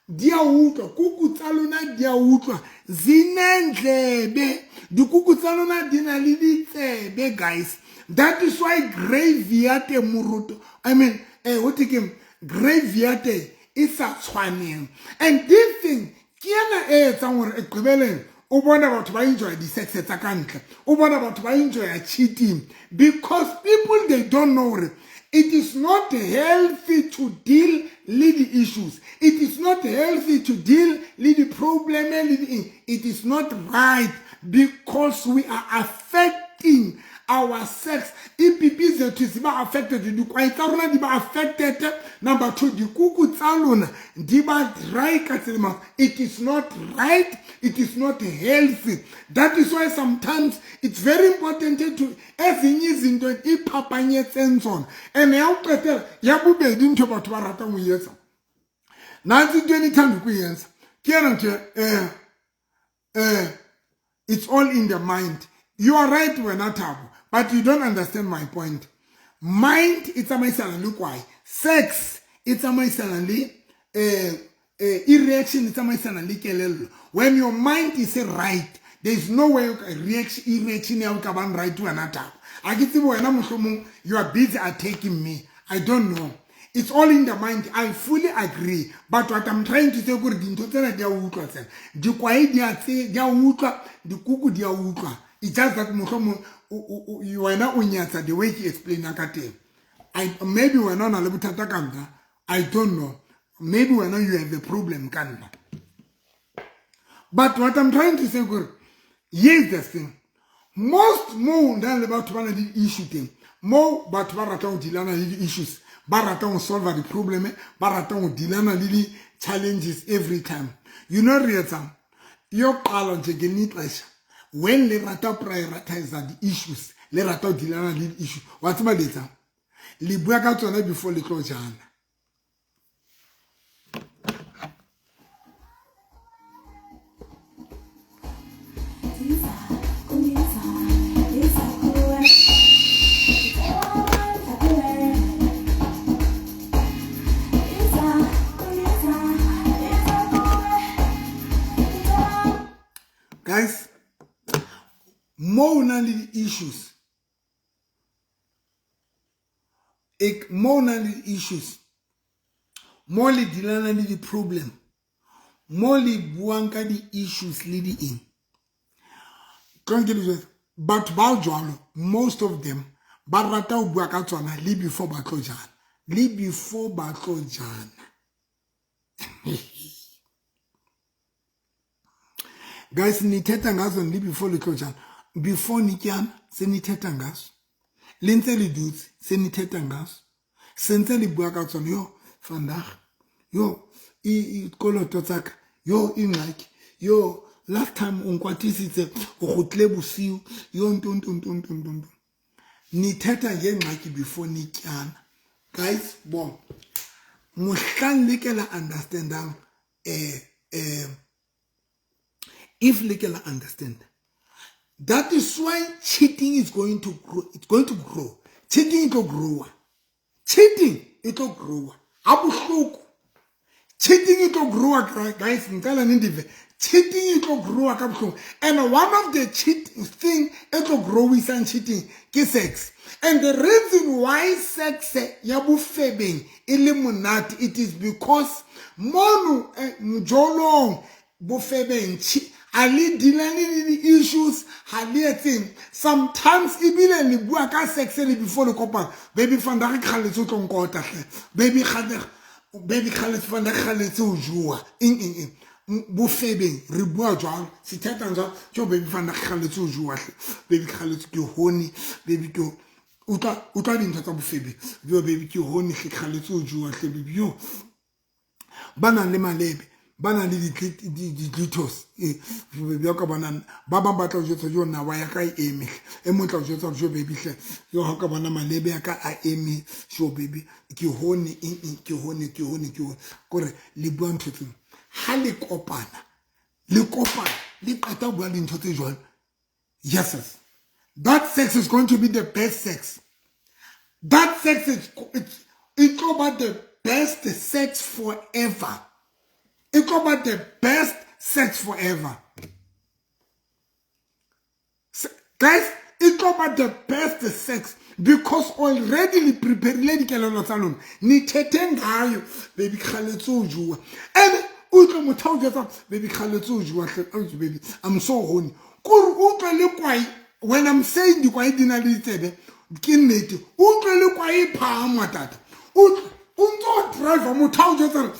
Di a utlwa kuku tsa lona, di a utlwa, zinendlebe. Dikuku tsa lona di na le ditsebe guys. That is why gravy ya teng moruto, I mean ho thwe keng, gravy ya teng e sa tshwaneng. And this thing ke ena e etsang gore eqebeleng o bona batho ba enjoya di-sex tsa ka ntle, o bona batho ba enjoya cheating, because people, they don't know gore it is not healthy to deal le the issues, it is not healthy to deal le di-problem le di, it is not right, because we are affecting our sex. Ipipi zethu ziba affected, dikwai tsa rona di ba affected. Number two, dikuku tsa lona di ba dry ka tsela. It is not right, it is not healthy. That is why sometimes it's very important to ezinye izinto iphapanyetseng tsona. And ya ho qetela, ya bobedi, ntho batho ba ratang ho etsa, nantsi into enithanda ukuyenza, ke ena ntho it's all in the mind. You are right wena Thabo, but you don't understand my point. Mind e tsamaisana le kwae, sex e tsamaisana le e-reaction, e tsamaisana le kelello. When your mind is right, there is no way reaction, e-reaction ya o ka bang right. Wena Thabo, a ke tsebe wena, mohlomong you are busy attacking me, I don't know. It's all in the mind, I fully agree, but what I'm trying to say kore dintho tsena di a utlwa, tsena dikwae di a tse di a utlwa, dikuku di a utlwa. It's just that mohlomong wena o nyatsa the way ke explaina ka teng. Maybe wena o na le bothata ka nna, I don't know. Maybe wena you have a problem ka nna, but what I'm trying to say kore here's the thing. Most mo na le batho ba na le di-issue teng, mo batho ba ratang go dealana le di-issues, ba ratang go solve di-problem, ba ratang go dealana le di-challenges every time, you know re etsang yokuqala nje ngelinye ixesha, when le rata prioritize di-issues, le rata go dealana le di-issue, wa tseba le etsang, le bua ka tsona before le tlo jana. Guys, mo o nang le di-issues, mo o nang le di-issues, mo le dealana le di-problem, mo le buang ka di-issues le di-eng, tlong ke le jwetsa, batho ba jwalo, most of them ba rata ho bua ka tsona le before ba tlo jana, le before ba tlo jana. Guys, nithetha ngazo le before le tlo jana. Before nityana senithetha ngazo, le ntse le dutse senithetha ngazo, sentse le bua ka tsona. Yo vandag, yo ikoloto tsaka, yo ingxaki, yo last time o nkwatisitse, o kgutlile bosiu, yo nto nto nto nto nto nto. Nithetha ngengxaki before nityana. Guys, bo mohlang le ke la understandang, if le ke la understand, that is why cheating is going to grow. It's going to grow. Cheating e tlo growa, cheating e tlo growa ha bohloko, cheating e tlo growa. Guys, ngicela nindive, cheating e tlo growa ka bohloko. And one of the cheat thing e tlo growisang cheating ke sex. And the reason why sex ya bofebeng e le monate, it is because mono mjolong, bofebeng, ha le dealane le di-issues, ha le etseng. Sometimes ebile le bua ka sex le before le kopana. Baby, vandag ke kgaletse o tlo nkota hle baby, kgale baby, kgaletse vandag, kgaletse ho joa eng eng eng. Bofebeng re bua jwalo, sithetha njalo, jo baby, vandag ke kgaletse ho joa hle baby, kgaletse, ke horny baby, ke Utlwa dintho tsa bofebe. Jo baby ke hone hle kgaletse ho jowa hle baby yo. Ba nang le malebe, ba nang le di-glitos, bja ka bona ba bang ba tla o jwetsa jo nawa ya ka e eme hle. E mong tla o jwetsa jo baby hle jo ha ka bona malebe ya ka a eme jo baby ke hone eng eng ke hone ke hone ke hone. Kore le bua ntho tseo. Ha le kopana, le kopana le qeta ho bua dintho tse jwalo. Yes, yes. That sex is going to be the best sex. That sex is it tlo ba the best sex forever. It tlo ba the best sex forever. Guys, it tlo ba the best sex because already le preparile dikelelo tsa lona. Ni thethe ngayo baby kgaletse ho jowa. And utlwe motho a o jwetsa baby kgaletse ho jowa hle baby I'm so horny. Kore utlwe le kwai when I'm saying dikwai di na le ditsebe ke nnete. Utlwe le kwai e phahama tata. Utlwe o ntso o driver motho a o jwetsa re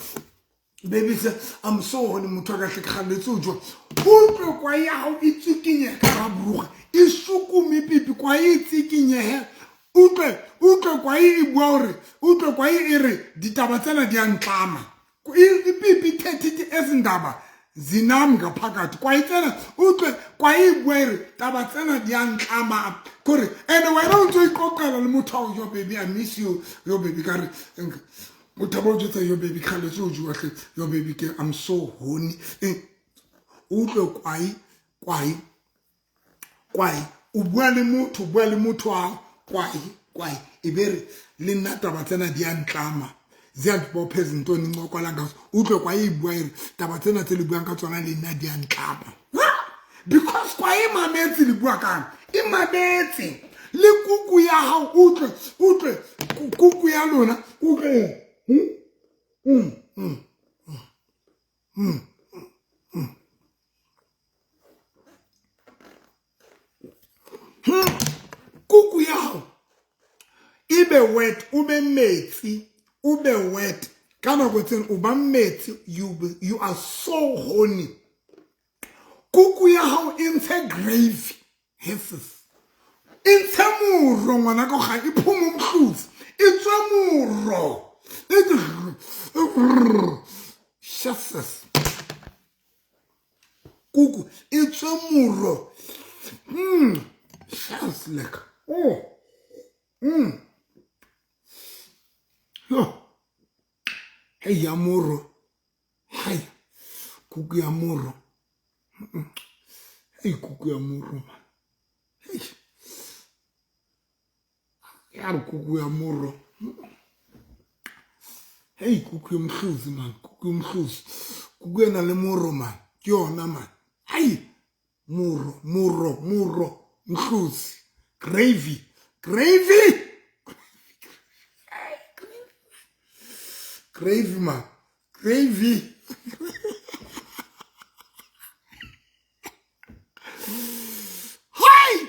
baby hle I'm so horny motho a ka hle kgaletse ho jowa. Utlwe kwai ya hao e tsikinyeha ka hara boroga e sukume pipi kwai e tsikinyehe. Utlwe utlwe kwai e bua hore utlwe kwai e re ditaba tsena di a ntlama. Ipipi ithethe ithi ezi ndaba zinam ngaphakathi kwai tsena utlwe kwai e bua e re taba tsena di a ntlama kore ene wena o ntse o iqoqela le motho ao yo baby I miss you yo baby ka re motho ba o jwetsa yo baby kgaletse o jowa hle yo baby ke I'm so horny. Utlwe kwai kwai kwai o bua le motho o bua le motho a kwai kwai e be re le nna taba tsena di a ntlama ziyandibopha ezintoni incokola ngazo utlwe kwai e bua e re taba tsena tse le buang ka tsona le nna di a ntlama because kwai e mametse le bua kang e mametse le kuku ya hao utlwe utlwe kuku ya lona utlwe Kuku ya hao e be wet o be metsi o be wet ka nako tseno o ba metsi you are so horny. Kuku ya hao e ntshe gravy heses e ntshe moro ngwana ka ga e phumo mohlutsi e tswe moro Jesus kuku e tswe moro sounds like oh yo hey ya moro hai kuku ya moro hey kuku ya moro man hey ya re kuku ya moro hey kuku ya mohlozi man kuku ya mohlozi kuku e na le moro man ke yona man hai moro moro moro mohlozi gravy gravy gravy man gravy hai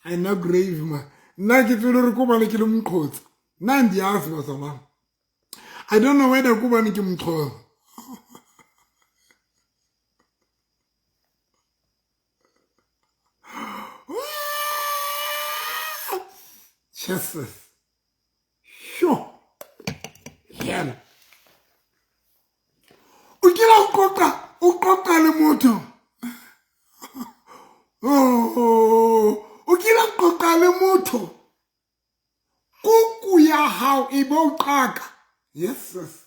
I nna gravy man nna ke tsebe gore ko bane ke le moqhotsa nna ndiyazi bazalwane I don't know whether ko bane ke moqhotsa Jesus sure hela o kile o qoqa o qoqa le motho oh o kile qoqa le motho kuku ya hao e bo qaka yes yes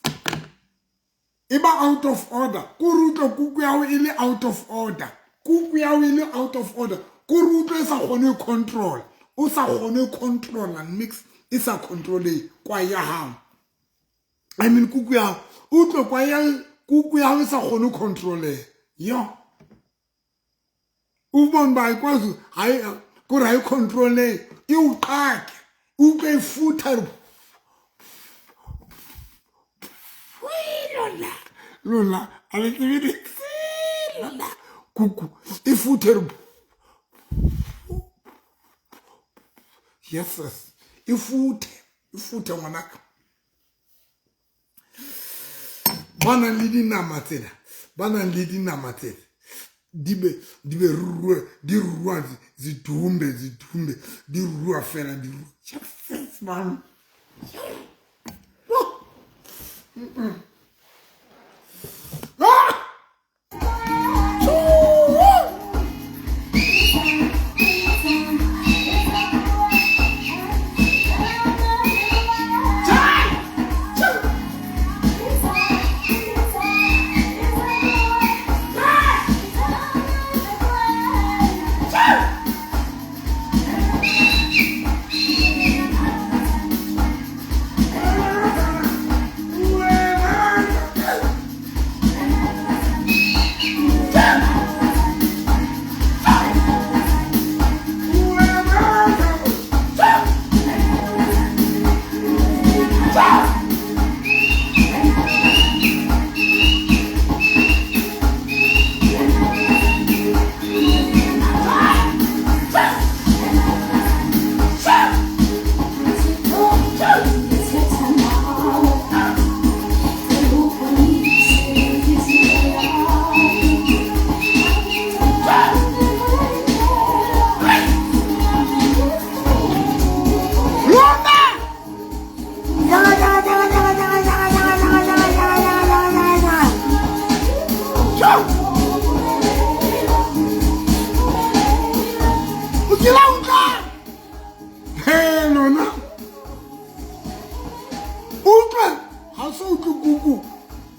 e ba out of order ko re utlwe kuku ya hao e le out of order kuku ya hao e le out of order ko re utlwe e sa kgone ho control o sa kgone ho controla mix e sa controle kwa ya hao I mean kuku ya hao utlwe kwa ya kuku ya hao e sa kgone ho controle yo o bone ba ayikwazi hayi kore ha e controle e o qake utlwe e futha lona lona a le tsebe lona kuku e futhe re yes e futhe e futhe ngwanaka ba nang le dinama tsena ba nang le dinama tsena Di be di be rua di rua zidumbe zidumbe di rua fela di rua. Jesus man. Oh. Mm-mm. Ah!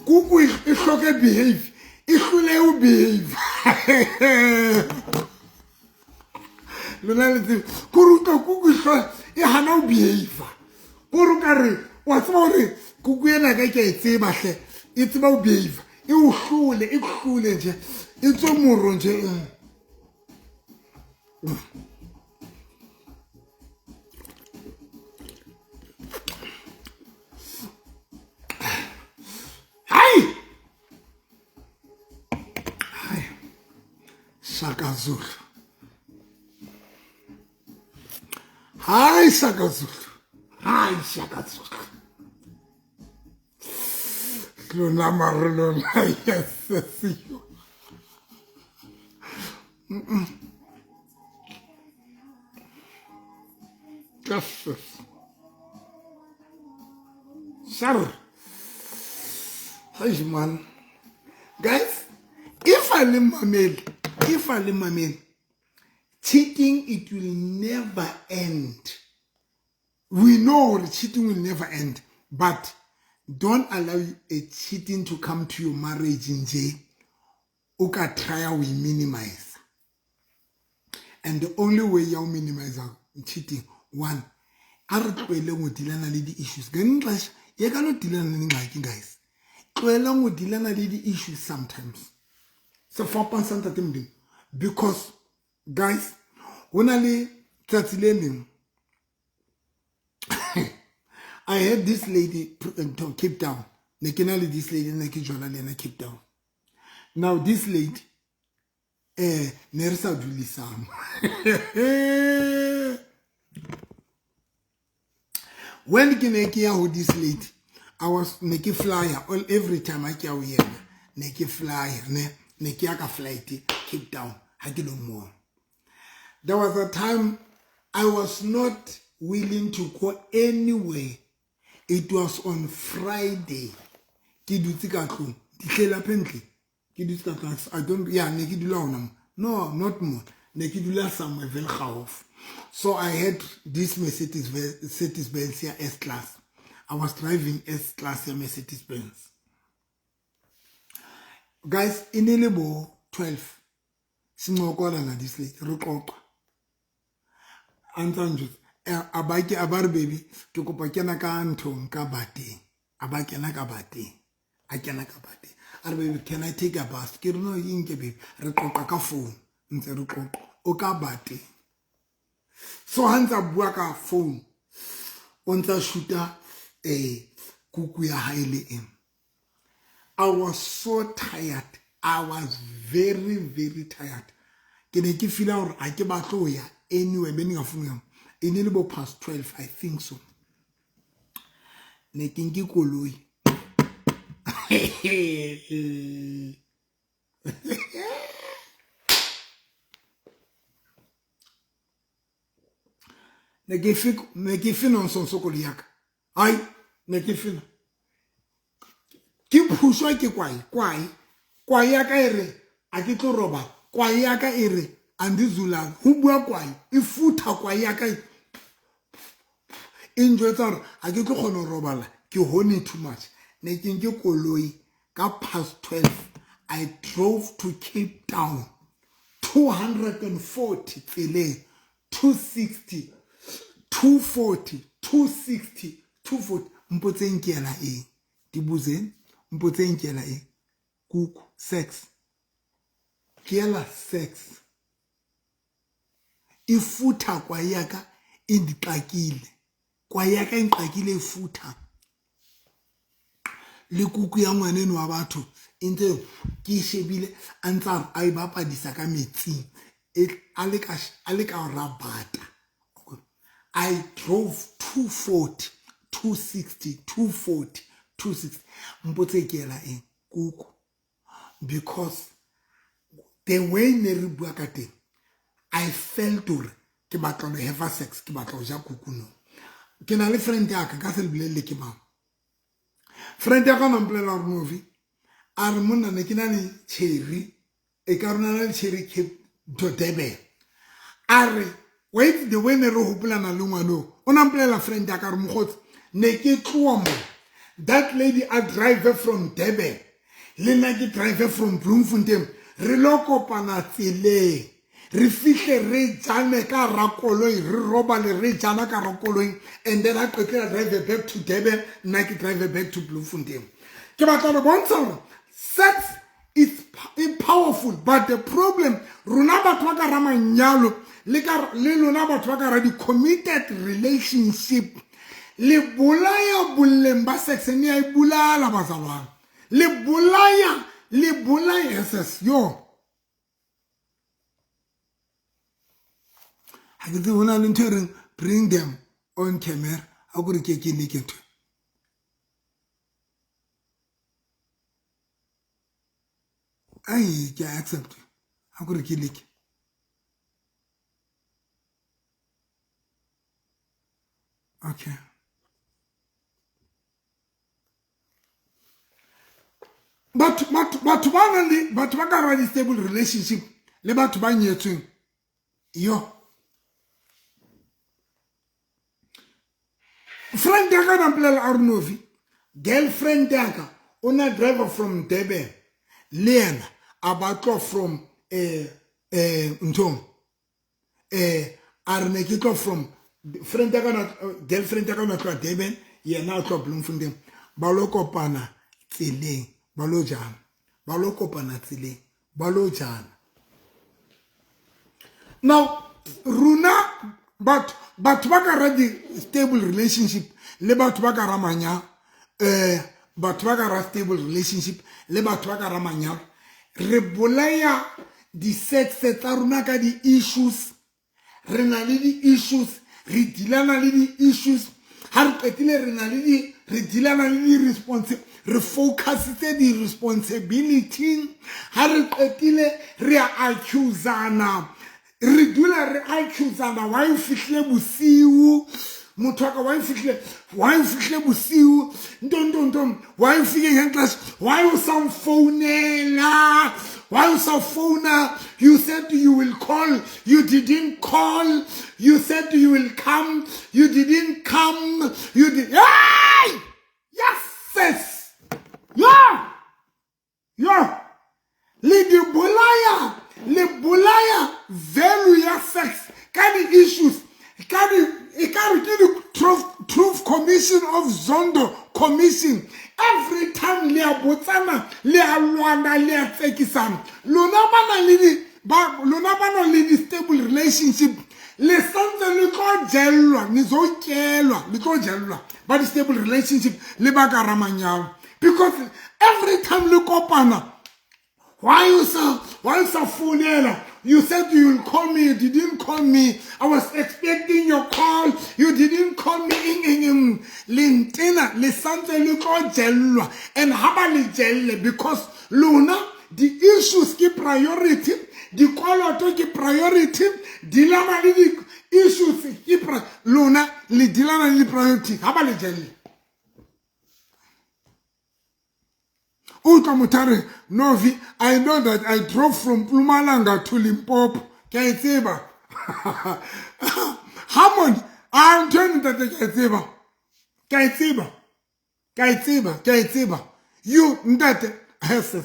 Kuku e hloke behave, e hlole o behave. Lona le tsebe kore utlwa kuku e hana o behave. Kore o ka re wa tseba hore kuku ena ka ke a e tseba hle, e tseba o behave, e o hlole, e hlole nje, e tswe moro nje. Hai! Hai. Shaka Zulu. Hai Shaka Zulu. Hai Shaka Zulu. Lona mare lona yes siyo. Yes. Sir. Hey man. Guys, if I le mamele, if I le mamele, cheating it will never end. We know cheating will never end, but don't allow a cheating to come to your marriage nje. O ka try we minimize. And the only way you minimize cheating, one, a re tlohele go dealana le di-issues. Ngelinye ixesha yekani udilana nengxaki guys. Tlohelang go dealana le di-issues sometimes. Sefapano sa Ntate Modimo. Because guys, ho na le tsatsi le leng I had this lady in Cape Town. Ne ke na le this lady ne ke jola le yena Cape Town. Now this lady ne re sa dulisana. When ke ne ke ya ho this lady, I was ne ke flyer all every time I ke ya ho yena, ne ke flyer ne ke ya ka flight Cape Town ha ke lo mmona. There was a time I was not willing to go anywhere. It was on Friday. Ke dutse ka tlung, di hlela apparently. Ke dutse ka tlung, I don't, yeah, ne ke dula hona mo. No, not mo. Ne ke dula somewhere Velgahof. So I had this Mercedes Benz ya S class. I was driving S class ya Mercedes Benz. Guys, e ne le bo 12. Sincokola na this lady, re qoqa. A ntsa njwetsa, a ba ke a ba re baby, ke kopa kena ka nthong ka bateng. A ba kena ka bateng. A kena ka bateng. A re baby, can I take a bus? Ke re no, e nke baby. Re qoqa ka phone. Ntse re qoqa. O ka bateng. So ha ntsa bua ka phone, o ntsa shoota kuku ya hae le eng. I was so tired. I was very, very tired. Ke ne ke feela hore ha ke batle ho ya anywhere, be ngafuni ho. E ne le bo past 12, I think so. Ne ke nke koloi. Ne ke fe, ne ke fe nonsense koloi ya ka. Ai, ne ke fela. Ke phušwa ke kwae, kwae. Kwae ya ka e re, a ke tlo robala. Kwae ya ka e re, andizulala. Go bua kwae, e futha kwae ya ka e e njwetsa gore a ke tlo kgona go robala, ke horny too much. Ne ke nke koloi ka past 12, I drove to Cape Town. 240 tseleng, 260, 240, 260, 240. Mpotseng ke ela eng? Dibuzeng, mpotseng ke ela eng? Kuku, sex. Ke ela sex. E futha kwa ya ka e ndixakile. Kwa ya ka e nxakile e futha. Le kuku ya ngwaneno wa batho e ntse ke e shebile a ntse a e bapadisa ka metsing a le ka rabata. I drove 240, 260, 240, 260. Mpotse ke ela eng? Kuku. Because the way ne re bua ka teng, I felt hore ke batla ho have sex, ke batla ho ja kuku no. Ke na le friend ya ka, ka se le bolelle ke mang. Friend ya ka na mpolela hore Novi, a re monna ne ke na le cherry, e ka rona le cherry Cape to Durban. A re, wait, the way ne re hopolana le ngwano, o na mpolela friend ya ka re mokgotsi, ne ke tloha mo. That lady a drive from Durban, le nna ke drive from Bloemfontein, re lo kopana tseleng. Re fihle re jane ka ra koloi, re robale re jana ka ra koloi, and then a qetela drive back to Durban, nna ke drive back to Bloemfontein. Ke batla re bontsha hore sex is powerful, but the problem rona batho ba ka ra manyalo le ka le lona batho ba ka ra di committed relationship, le bolaya boleng ba sex, ne ya e bolala bazalwane, le bolaya ss yo. Ha ke tsebe ho na le ntho e reng bring them on camera, a kore ke ke leke ntho. Ai, ke a accept. A kore ke leke. Okay. Batho ba nang le batho ba ka ra di stable relationship le batho ba nyetsweng yo. Friend ya ka na mpolela a re Novi, girlfriend ya ka o na driver from Durban, le yena a ba tlo from nthong, a re ne ke tlo from friend ya ka na girlfriend ya ka na tloha Durban, yena a tloha Bloemfontein, ba lo kopana tseleng, ba lo jana, ba lo kopana tseleng, ba lo jana. Now rona batho ba ka ra di stable relationship le batho ba ka ra manyalo, batho ba ka ra stable relationship le batho ba ka ra manyalo, re bolaya di-sex tsa rona ka di-issues. Re na le di-issues, re dealana le di-issues. Ha re qetile re na le di, re dealana le di-responsi-, re focusitse di-responsibility. Ha re qetile re a accusana, re dula re accusana, why o fihlile bosiu, motho wa ka, why o fihlile, why o fihlile bosiu, nto nto nto, why o fike ngexesha, why o sa mfounela, why o sa founa, you said you will call, you didn't call, you said you will come, you didn't come, you did, hey! Yes, sis! Yeah! Yeah! Le di bolaya, le bolaya value ya sex ka di-issues, ka di, e ka re ke di Truth Commission of Zondo Commission. Every time le a botsana, le a lwana, le a tsekisana. Lona ba nang le di, ba, lona ba nang le di-stable relationship, le santse le tlo jellwa, le tlo kelwa, le tlo jellwa ba di-stable relationship le ba ka ra manyalo. Because every time le kopana, why you sa, why you sa founela? You said you will call me, you didn't call me. I was expecting your call, you didn't call me. Ing, ing, ing. Le ntena, le santse le tlo jellwa. And ha ba le jelle, because lona, the issues ke priority, dikoloto ke priority, dilama le di Issues ke lona le dealana le di-priority ga ba le jelle. Utlwa motho a re Novi, I know that I drove from Mpumalanga to Limpopo. Ke a e tseba. Harmony, a ntho eno ntate ke a e tseba. Ke a e tseba. Ke a e tseba, ke a e tseba. You ntate, yes.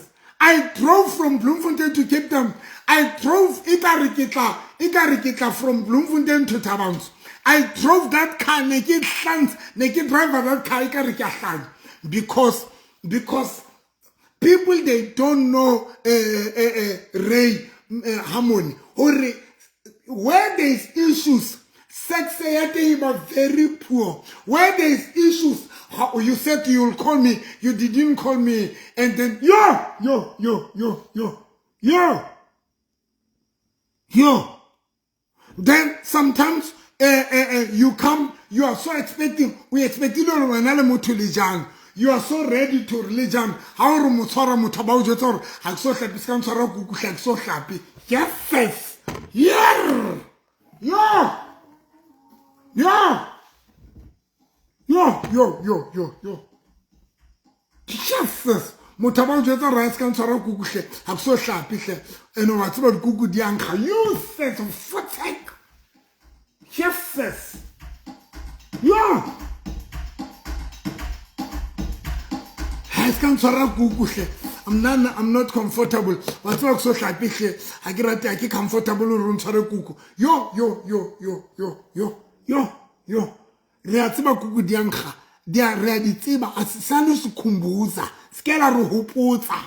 I drove from Bloemfontein to Cape Town. I drove ekare ke tla ekare ke tla from Bloemfontein to Thabantsho. I drove that car ne ke hlantse ne ke driver that car ekare ke a hlanya because people they don't know Ray Harmony hore where there is issues sex ya teng e ba very poor. Where there is issues, how, you said you'll call me, you didn't call me, and then yo yo yo yo yo yo yo. Then sometimes you come, you are so expecting, we expecting hore wena le motho le jang. You are so ready to re le jang. Ha o re mo tshwara motho ba o jwetsa hore ha ke so hlape, se ka ntshwara kuku hle, ha ke so hlape. Yes. Yeah. Yo. Yo. Yo, yo, yo, yo, yo. Jesus. Motho ba o jwetsa gore a se ka ntshwara kuku hle, ha ke so hlape hle. Ene wa tseba dikuku di a nkga. You sense of fuck. Jesus. Yo. Ha se ka ntshwara kuku hle. I'm not comfortable. Wa tseba ke so hlape hle. Ha ke rate, ha ke comfortable hore o ntshware kuku. Yo, yo, yo, yo, yo, yo, yo, yo. Re a tseba kuku di a nkga. Di a, re a di tseba. A sa no se khumbuza. Se ke la re hopotsa.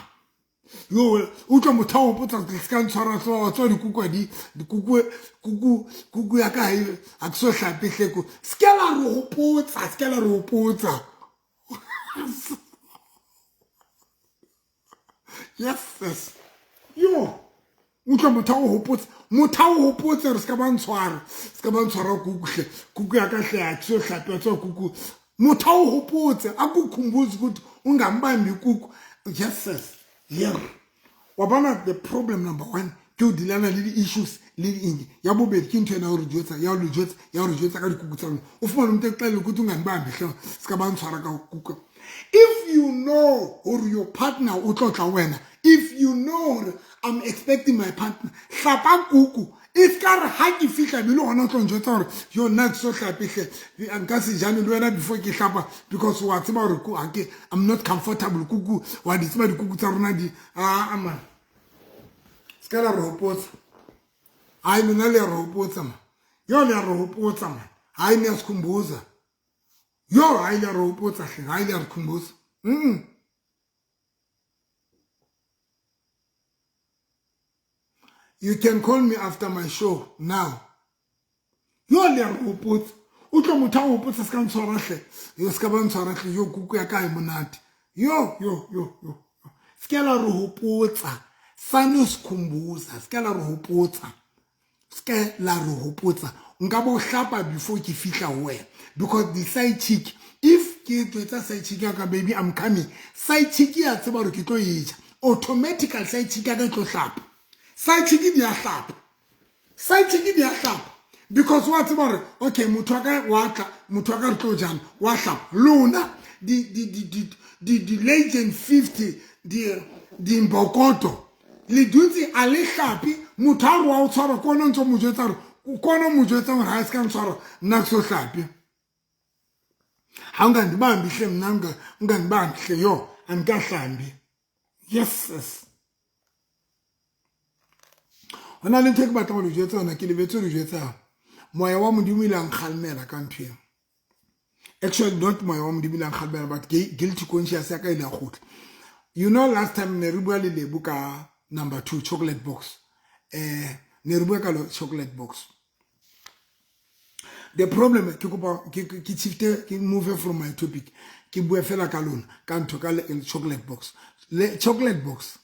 Yo, utlwa motho a hopotsa se ka ntshwara tsoa, wa tswa dikuku a di, dikuku, kuku, kuku ya ka ha e, ha ke so hlape hle ko. Se ke la re hopotsa, se ke la re hopotsa. Yes, yes. Yo, utlwa motho a o hopotsa, motho a o hopotsa re se ka ba ntshwara, se ka ba ntshwara kuku hle, kuku ya ka hle ha ke so hlape, wa tswa kuku. Motho a o hopotse, a ku khumbuze ukuthi ungambambi kuku. Yes, yes. Yeah. Wa bona the problem number one ke o dealana le di-issues le di-eng. Ya bobedi ke ntho ena ya ho re jwetsa, ya ho le jwetsa, ya ho re jwetsa ka dikuku tsa lona. O fumane motho a qale ukuthi ungambambi hle, se ka ba ntshwara ka kuku. If you know hore your partner o tlo tla wena, if you know hore I'm expecting my partner, hlapa kuku. E se ka re ha ke fihla be le hona o tlo njwetsa hore yo nna ke so hlape hle, nka se jane le wena before ke hlapa because wa tseba hore ha ke, I'm not comfortable kuku, wa di tseba dikuku tsa rona di, ah, man. Se ka la re hopotsa. Hai lona le ya re hopotsa man. Yo le ya re hopotsa man. Hai ne ya sikhumbuza. Yo hai le ya re hopotsa hle, hai le ya re khumbuza. You can call me after my show now. Yo le ya re hopotsa. O tlo motho a hopotsa se ka ntshwara hle. Yo se ka ba ntshwara hle, yo kuku ya ka e monate. Yo, yo, yo, yo. Se ka la re hopotsa. Sano sikhumbuza, se ka la re hopotsa. Se ka la re hopotsa. Nka bo hlapa before ke fihla ho wena. Because the side chick, if ke tswetsa side chick ya ka, baby, I'm coming. Side chick ya tseba hore ke tlo e ja. Automatically side chick ya ka e tlo hlapa. Side chick di a hlapa. Side chick di a hlapa. Because wa tseba hore, okay, motho wa ka wa tla, motho wa ka re tlo jana, wa hlapa. Lona, di legend 50, di mbokoto, le dutse a le hlape, motho a re wa o tshwara, ke ona ntse o mo jwetsa hore, ke ona o mo jwetsa hore ha e se ka ntshwara, nna ke so hlape. Ha o nka ndibambi hle, mna nka ndibambi hle, yo, a nka hlambi. Yes, yes. Ho na le ntho e ke batlang ho le jwetsa yona, ke lebetse ho le jwetsa. Moya wa Modimo ile a nkgalemela ka ntho eo. Actually, not moya wa Modimo ile a nkgalemela, but guilty conscience ya ka ile ya kgutla. You know, last time ne re bua le Lebo ka number 2 chocolate box. Ne re bua ka chocolate box. The problem ke kopa ke shift, ke move from my topic. Ke bue fela ka lona, ka ntho ka le, chocolate box. Le chocolate box,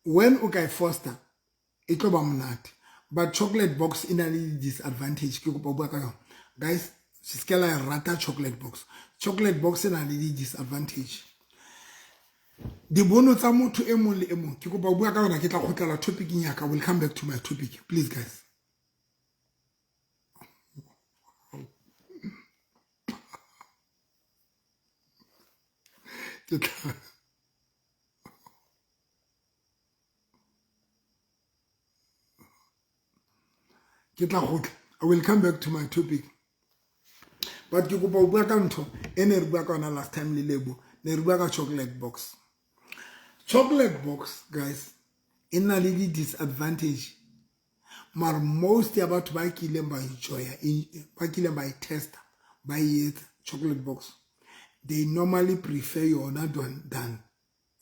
when o ka e foster, e tlo ba monate. But chocolate box e na le disadvantage, ke kopa bua ka yona. Guys, se ke la rata chocolate box. Chocolate box e na le disadvantage. Dibono tsa motho e mong le e mong, ke kopa bua ka yona, ke tla kgutlela topicing ya ka. We'll come back to my topic, please guys. Ke tla ke tla gotla. I will come back to my topic, but ke kopa ho bua ka ntho e ne re bua ka yona last time le Lebo. Ne re bua ka chocolate box. Chocolate box, guys, e na le di-disadvantage, mara most ya batho ba kileng ba enjoya, ba kileng ba e testa, ba e etsa chocolate box, they normally prefer yona than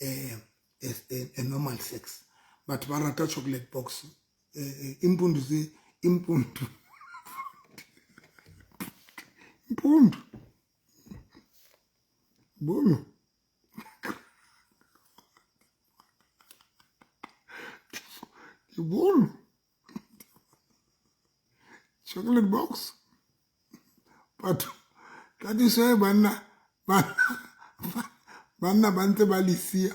a normal sex. Batho ba rata chocolate box. Impundu se impundu impundu bono bono chocolate box. Batho, that is why banna ba ntse ba lesia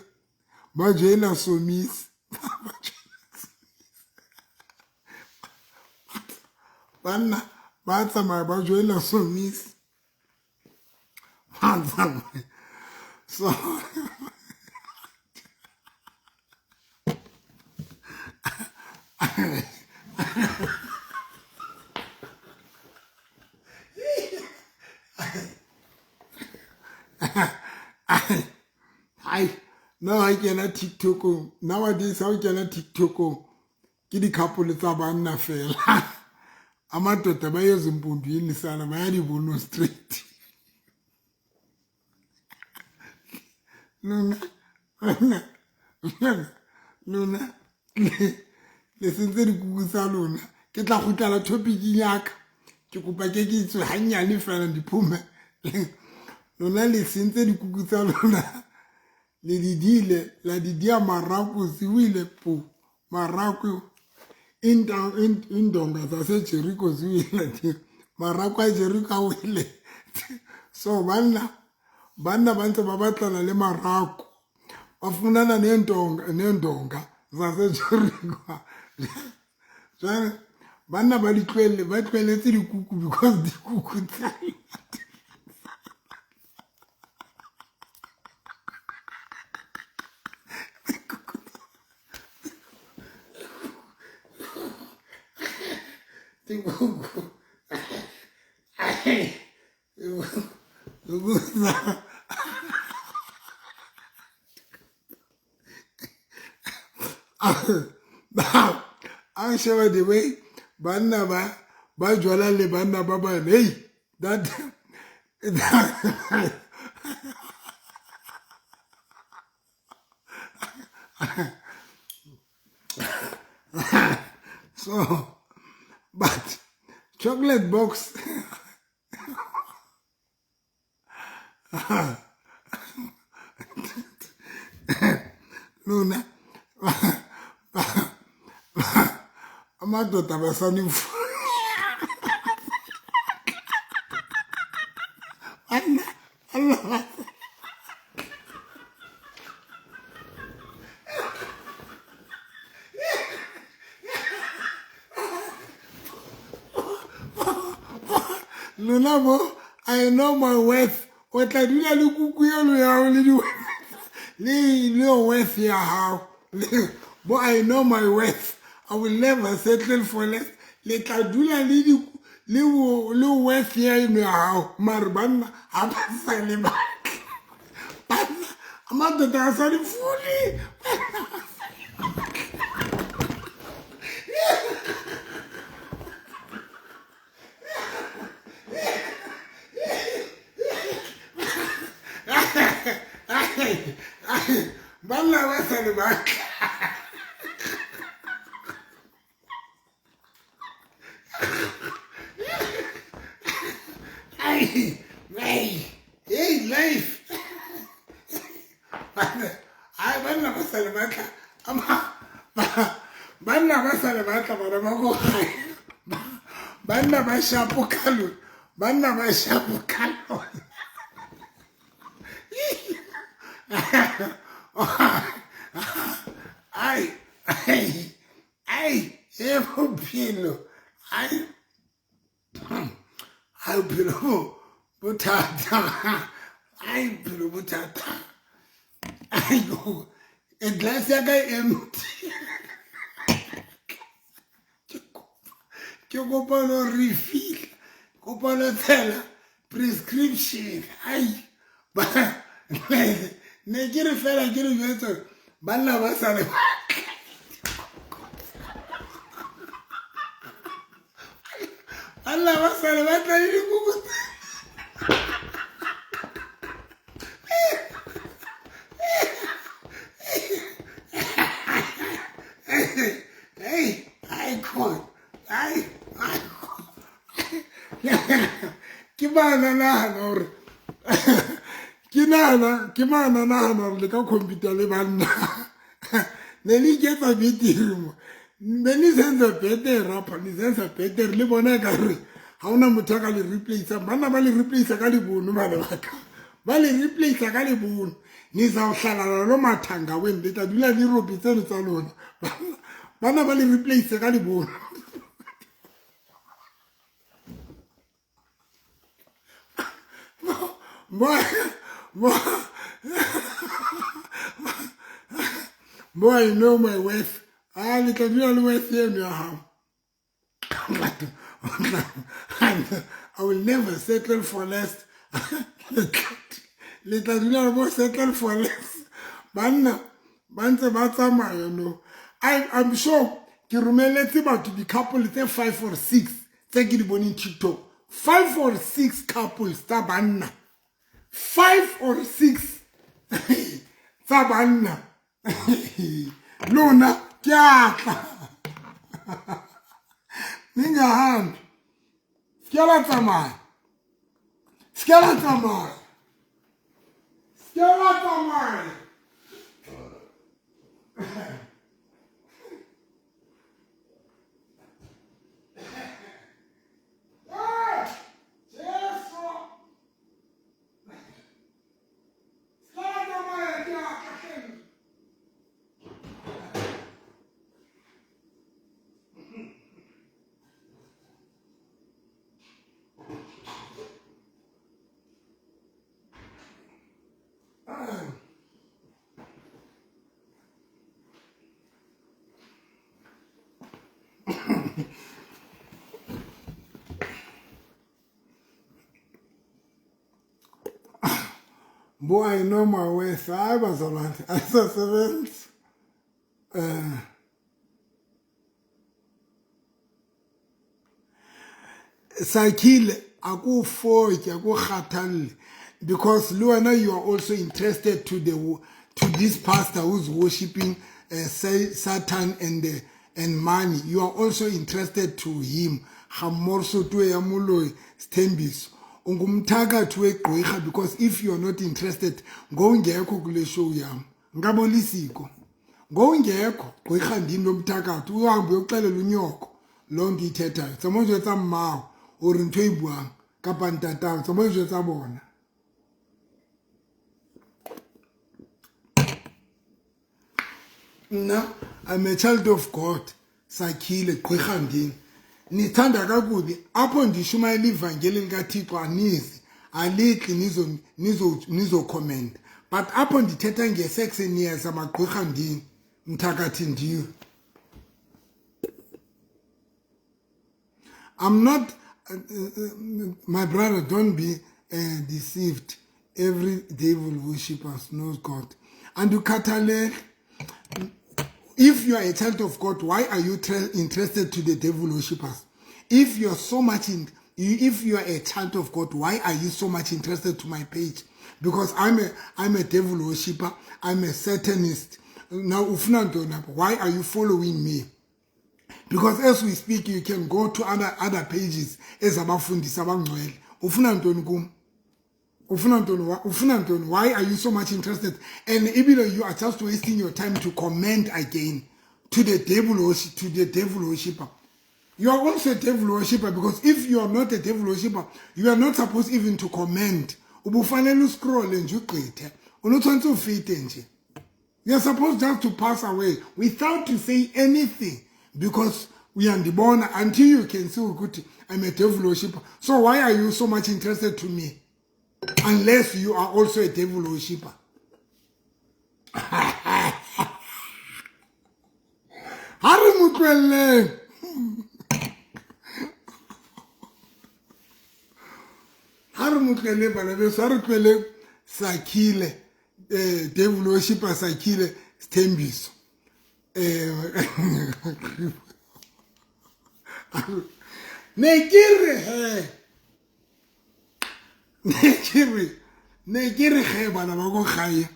ba joina Somizi. Banna ba tsamaya ba joina Somizi, ba tsamaya. So hai no, ha kena TikTokong nowadays, ha o kena TikTokong ke di-couple tsa banna fela. Amadoda ba ezimpundwini sana ba ya dibono straight. Lona, lona, lona le sentse dikuku tsa lona. Ke tla kgutlela topicing ya ka. Ke kopa ke ke tswe hanyane fela diphume. Lona le sentse dikuku tsa lona, le di dile la di dia marako ziwile pu marako indonga zaseJericho ziwile, marako a Jericho a wele. So banna ba ntse ba batlana le marako, ba funana nendonga zaseJericho. Jwale banna ba di tlohelle, ba tlohelletse dikuku because dikuku tsa dikuku a sheba the way banna ba jwala le banna ba bang. Hey, that so, but chocolate box lona amadoda basanifuna. Banna banna lona bo I know my worth. O tla dula le kuku eno ya hao le di le worth ya hao bo. I know my worth, I will never settle for less. Le tla dula le di le worth ya eno ya hao, mare banna ha ba sa le batla. Banna amadoda a sa di fune. Banna ba sa le batla. Ai, ai, hey, life. Ai, banna ba sa le batla. Banna ba sa le batla bana ba ko gae. Banna ba shapo ka lona. Banna ba shapo ka lona. Ai, ai, ai, e bophelo. Ai, ai, bophelo bo thata. Ai, bophelo bo thata. E glass ya ka e empty. Ke kopa lo refill, kopa lo tshela prescription. Ai, ba ne ke re fela ke re jwetsa banna ba sa le banna ba sa le batla le dikuku. Hey, ai khona, ai, ai, ke bana nahana hore ke nahana ke mana nahana hore le ka computer le banna ne le iketsa betere mo be ni senza betere apa ni senza betere le bona ka re ha ona motho a ka le replace. Banna ba le replace ka lebono, bana ba ka ba le replace ka lebono. Nizawuhlala nalo mathanga wenu, le tla dula le rope tseno tsa lona. Bana ba le replace ka lebono. Boy, boy, boy, I know my worth. Ah, le tla dula le worth eno ya hao. I will never settle for less. Le tla dula le bo settle for less. Banna ba ntse ba tsamaya no. I'm sure ke romeletse batho di-couple tse 5 or 6 tse ke di boneng TikTok. 5 or 6 couples tsa banna. 5 or 6 tsa banna. Lona ke atla. Ningahambi. Se la tsamaya. Se la tsamaya. Se la tsamaya. Jesu. Se la tsamaya ke atla hleng. Boy, I know my worth. Hayi bazalwane, ayisasebenzi. Sakhile akufoki akukhathalele because le wena you are also interested to the to this pastor who's worshiping Satan and money. You are also interested to him. Ga mmorso tuwe ya moloi Sthembiso. Ungumthakathi wegqwirha because if you are not interested ngowungekho kule show yam. Ngabo lisiko. Ngowungekho gqwirha ndini lomthakathi uhambe uyoxelela unyoko loo nto ithethayo. Tsamaya o jwetsa mmao hore ntho e buang kapa ntatao, tsamaya o jwetsa bona. Nna I'm a child of God. Sakhile gqwirha ndini. Nithanda kakubi apho ndishumayela ivangeli likaThixo anizi alitli nizo nizo nizo comment, but apho ndithetha ngesex niyeza magqwirha ndini mthakathi ndiwe. I'm not my brother, don't be deceived. Every devil worshippers knows God. And you if you are a child of God, why are you interested to the devil worshippers? If you are so much in, if you are a child of God, why are you so much interested to my page? Because I'm a devil worshipper, I'm a Satanist. Now, ufuna ntoni apha? Why are you following me? Because as we speak, you can go to other pages ezabafundisi abangcwele. Ufuna ntoni kum? Ufuna ntoni? Ufuna ntoni? Why are you so much interested? And even you are just wasting your time to comment again to the devil worship, to the devil worshipper. You are also a devil worshipper, because if you are not a devil worshipper, you are not supposed even to comment. Ubufanele uscroll nje ugqithe. Unotshwanetse o fete nje. You are supposed just to pass away without to say anything, because uyandibona until you can see ukuthi I'm a devil worshipper. So why are you so much interested to me? Unless you are also a devil worshipper. Ha re mo tlohelleng. Ha re mo tlohelleng bana beso, ha re tlohelleng Sakhile, devil worshiper Sakhile Sthembiso. Ne ke re he, ne ke re ge bana ba ko gae,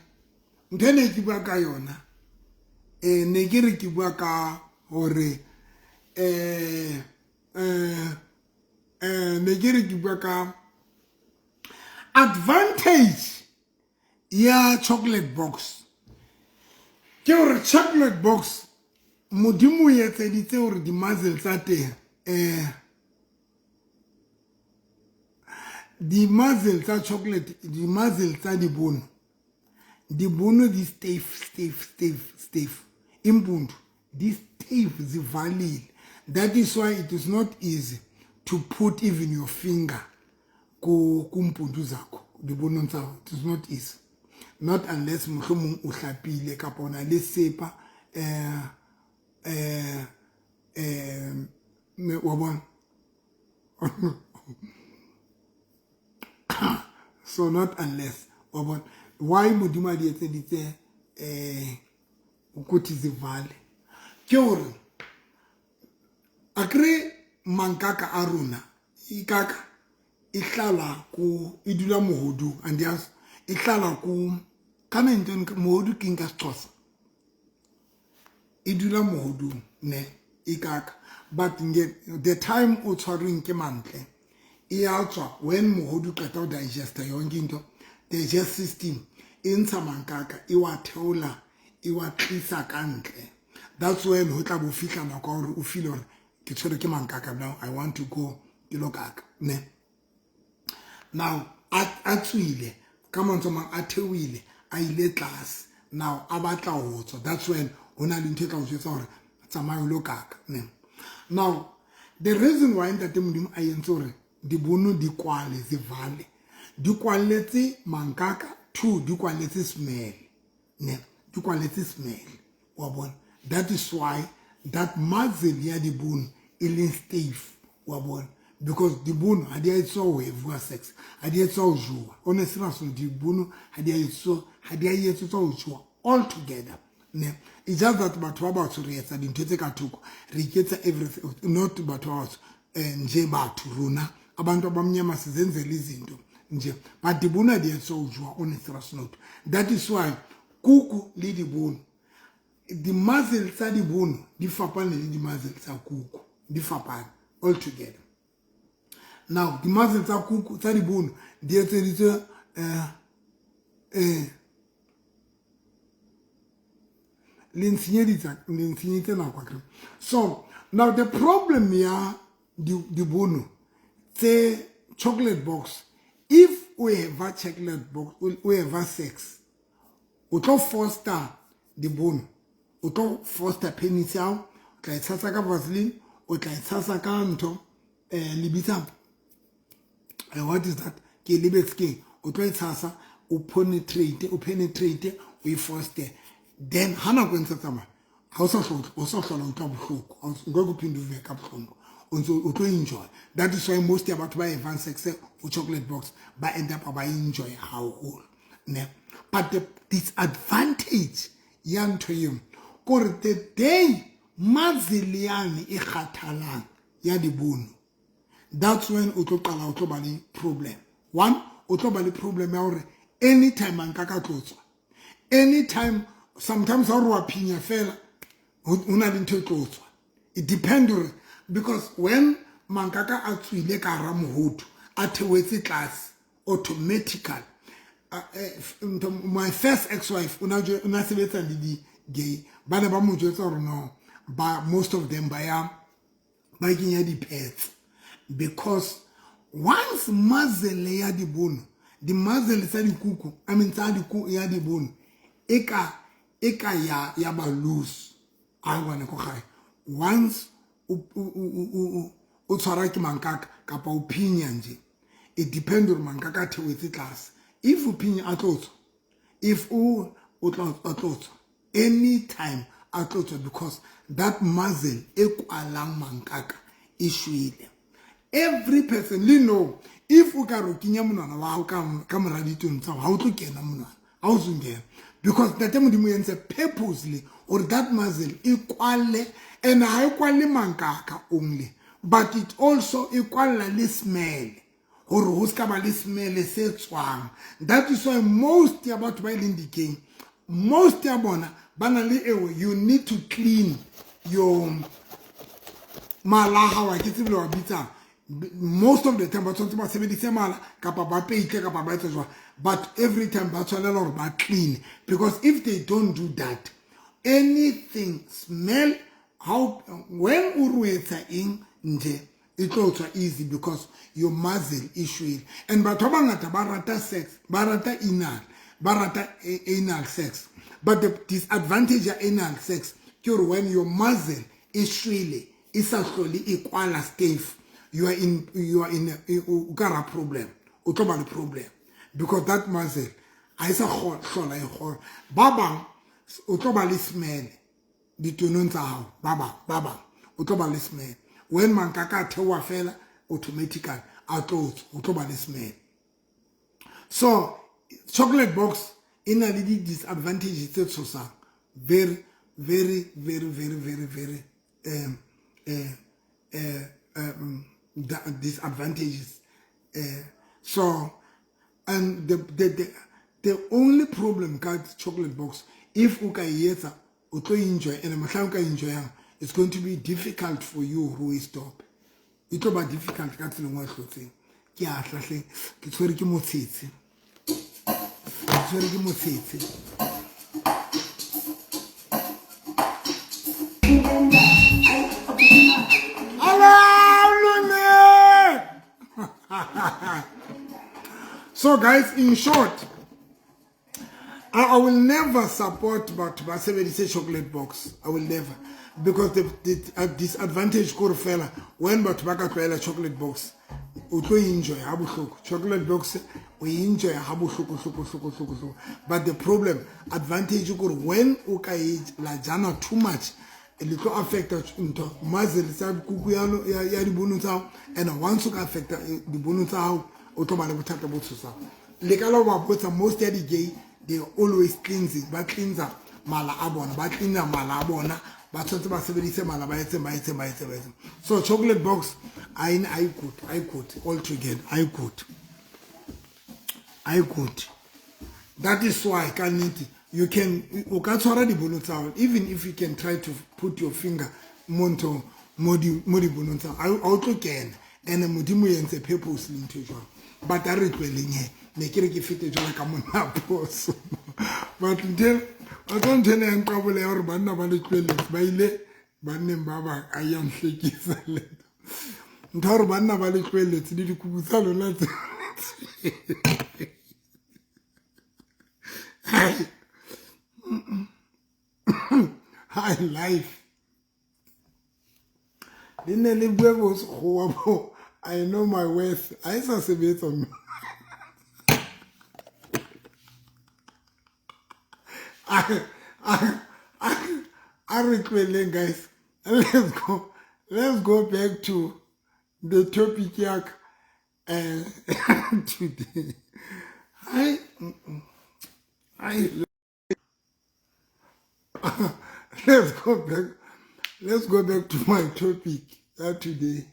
ntho e ne ke bua ka yona, ne ke re ke bua ka hore, ne ke re ke bua ka advantage ya chocolate box. Ke hore chocolate box Modimo o etseditse hore di-muzzle tsa teng, di-muzzle tsa chocolate, di-muzzle tsa dibono, dibono di stiff, stiff, stiff, stiff. Impundu di stiff, zivalile. That is why it is not easy to put even your finger ku mpundu zakho, dibonong tsa hao. It is not easy. Not unless mohlomong o hlapile kapa o na le sepa, wa bona. So not unless, wa bona. Why Modimo a di etseditse, ukuthi zivale? Ke hore akere mankaka a rona ikaka e hlala ku e dula mohodung, and yes e hlala ku kana ntho mohodu ke nka Sexhosa, e dula mohodung ne ikaka. But the time o tshwarweng ke mantle e ya tswa when mohodu qeta ho digesta yonke into, digest system e ntsha mankaka e wa theola e wa tlisa ka ntle. That's when ho tla bo fihla nako ya hore o feel hore ke tshwerwe ke mankaka, now I want to go ke lo kaka ne. Now a tswile ka mantswe mang, a theohile a ile tlase, now a batla ho tswa. That's when ho na le ntho e tla o jwetsa hore tsamaya o lo kaka ne. Now the reason why Ntate Modimo a entse hore dibono di kwale, zivale, di kwalletse mankaka, two di kwalletse smell ne, di kwalletse smell wa bona. That is why that muzzle ya dibono e leng stiff wa bona, because dibono ha di a etswa ho evuwa sex, ha di etswa ho jowa. Honestly, so dibono ha di a etswa, ha di a etswa ho jowa all together ne. It's just that batho ba batsho re etsa dintho tse ka thoko, re iketsa everything, not batho ba batsho, nje batho rona abantu abamnyama sizenzela izinto nje, but dibono ha di etswa ho jowa on a serious note. That is why kuku le dibono, di-muzzle tsa dibono di fapane le di-muzzle tsa kuku, di fapane all together. Now di-muzzle tsa kuku tsa dibono di etseditswe, le ntshenyeditse nako akere. So now the problem ya dibono tse chocolate box, if o eva chocolate box, o eva sex, o tlo foster dibono, o tlo foster penis ya hao, o tla e tshasa ka Vaseline, o tla e tshasa ka ntho, le bitsa, what is that? Ke lebetse keng? O tlo e tshasa, o penetrate, o penetrate, o e foster. Then ha nako e ntse tsamaya, ha o sa hlola, o sa hlola utlwa bohloko, ha o nka go phinde uve ka bohloko, o ntse o tlo enjoy. That is why most ya batho ba evang sex o chocolate box ba end up ba enjoy haholo ne. But the disadvantage ya ntho eo kore the day muzzle yane e kgathalang ya dibono, that's when o tlo qala o tlo ba le problem. One, o tlo ba le problem ya hore anytime a nka ka tlotswa, anytime, sometimes ha o re wa phinya fela, ho na le ntho e tlo tswa. It depend hore, because when mankaka a tswile ka hara mohodu, a theohetse tlase automatically. My first ex-wife o na sebetsa le di-gay, ba ne ba mo jwetsa hore no, ba most of them ba ya ba kenya di-pads, because once muzzle ya dibono, di-muzzle tsa dikuku, I mean tsa diku ya dibono, e ka ya ba loose. A ngwana ko gae, once o tshwara ke mankaka kapa o phinya nje, it depends hore mankaka a theohetse tlase. If o phinya a tlo tswa, if o o tla tswa anytime a tlo tswa, because that muzzle e kwalang mankaka e shwele. Every person le know if o ka re o kenya monwana wa hao ka mora ditong tsa hao, ha o tlo kena monwana, ha o zungena, because Ntate Modimo entse purposely or that muzzle e kwale, and ha e kwale mankaka only, but it also e kwalla le smell, hore ho ska ba le smell se tswang. That is why most ya batho ba ileng dikeng, most ya bona ba na le ewe, you need to clean your mala ha wa ke tsebe wa bitsa. Most of the time ba tshwanetse ba sebedise mala kapa ba peitle kapa ba etse jwang, but every time ba tshwanela hore ba clean, because if they don't do that, anything smell how when o ruetsa eng nje e tlo tswa easy, because your muzzle e shwele. And batho ba bangata ba rata sex, ba rata anal, ba rata anal sex, but the disadvantage ya anal sex ke hore when your muzzle e shwele e sa hlole e kwala stiff, you are in o ka ra problem, o tlo ba le problem, because that muzzle ha e sa hlola e kgona. Ba bang o tlo ba le smell ditonong tsa hao, ba bang o tlo ba le smell when mankaka a theoha fela automatically a tlo tswa, o tlo ba le smell. So chocolate box e na le di disadvantages tse tshosang, very very very very very very disadvantages. So and the only problem ka chocolate box, if o ka etsa o tlo enjoy, and mohlang o ka enjoyang, it's going to be difficult for you to stop. E tlo ba difficult ka tsela engwe hlotseng. Ke a hlahle ke tshwere ke motshetse, ke tshwere ke motshetse. So guys, in short, I will never support batho ba sebedise chocolate box. I will never, because the disadvantage ko re fela when batho ba ka tlwaela chocolate box, o tlo enjoy ha bohloko. Chocolate box o enjoy ha bohloko hloko hloko hloko hloko, but the problem advantage ko re when o ka e la jana too much, le tlo affecta ntho muzzle tsa kuku ya dibono tsa hao, and once o ka affecta dibono tsa hao, o tlo ba le bothata bo tshosang. Le ka la ba botsa most ya di gay, they always cleansing, ba cleansa mala a bona, ba cleana mala a bona, ba tshwanetse ba sebedise mala, ba etse ba etse ba etse ba etse. So chocolate box I good all together, I good. That is why ka nnete you can o ka tshwara dibono tsa hao, even if you can try to put your finger mo nthong mo dibonong tsa hao, ha o tlo kena. And Modimo entse purposely ntho jwang, but a re tlweleng he ne ke re ke fete jwalo ka monna phoso. But nthe o tlo ntho ena ya nqabole ya hore banna ba le tlweletse ba ile banneng ba bang a ya nhlekisa le ntho hore banna ba le tlweletse le dikubu tsa lona tse. Hi life le ne le bue bo sekgowa bo, I know my worth, ha e sa sebetsa. A re tlweleng guys, let's go back to the topic ya ka today. Let's go back to my topic today.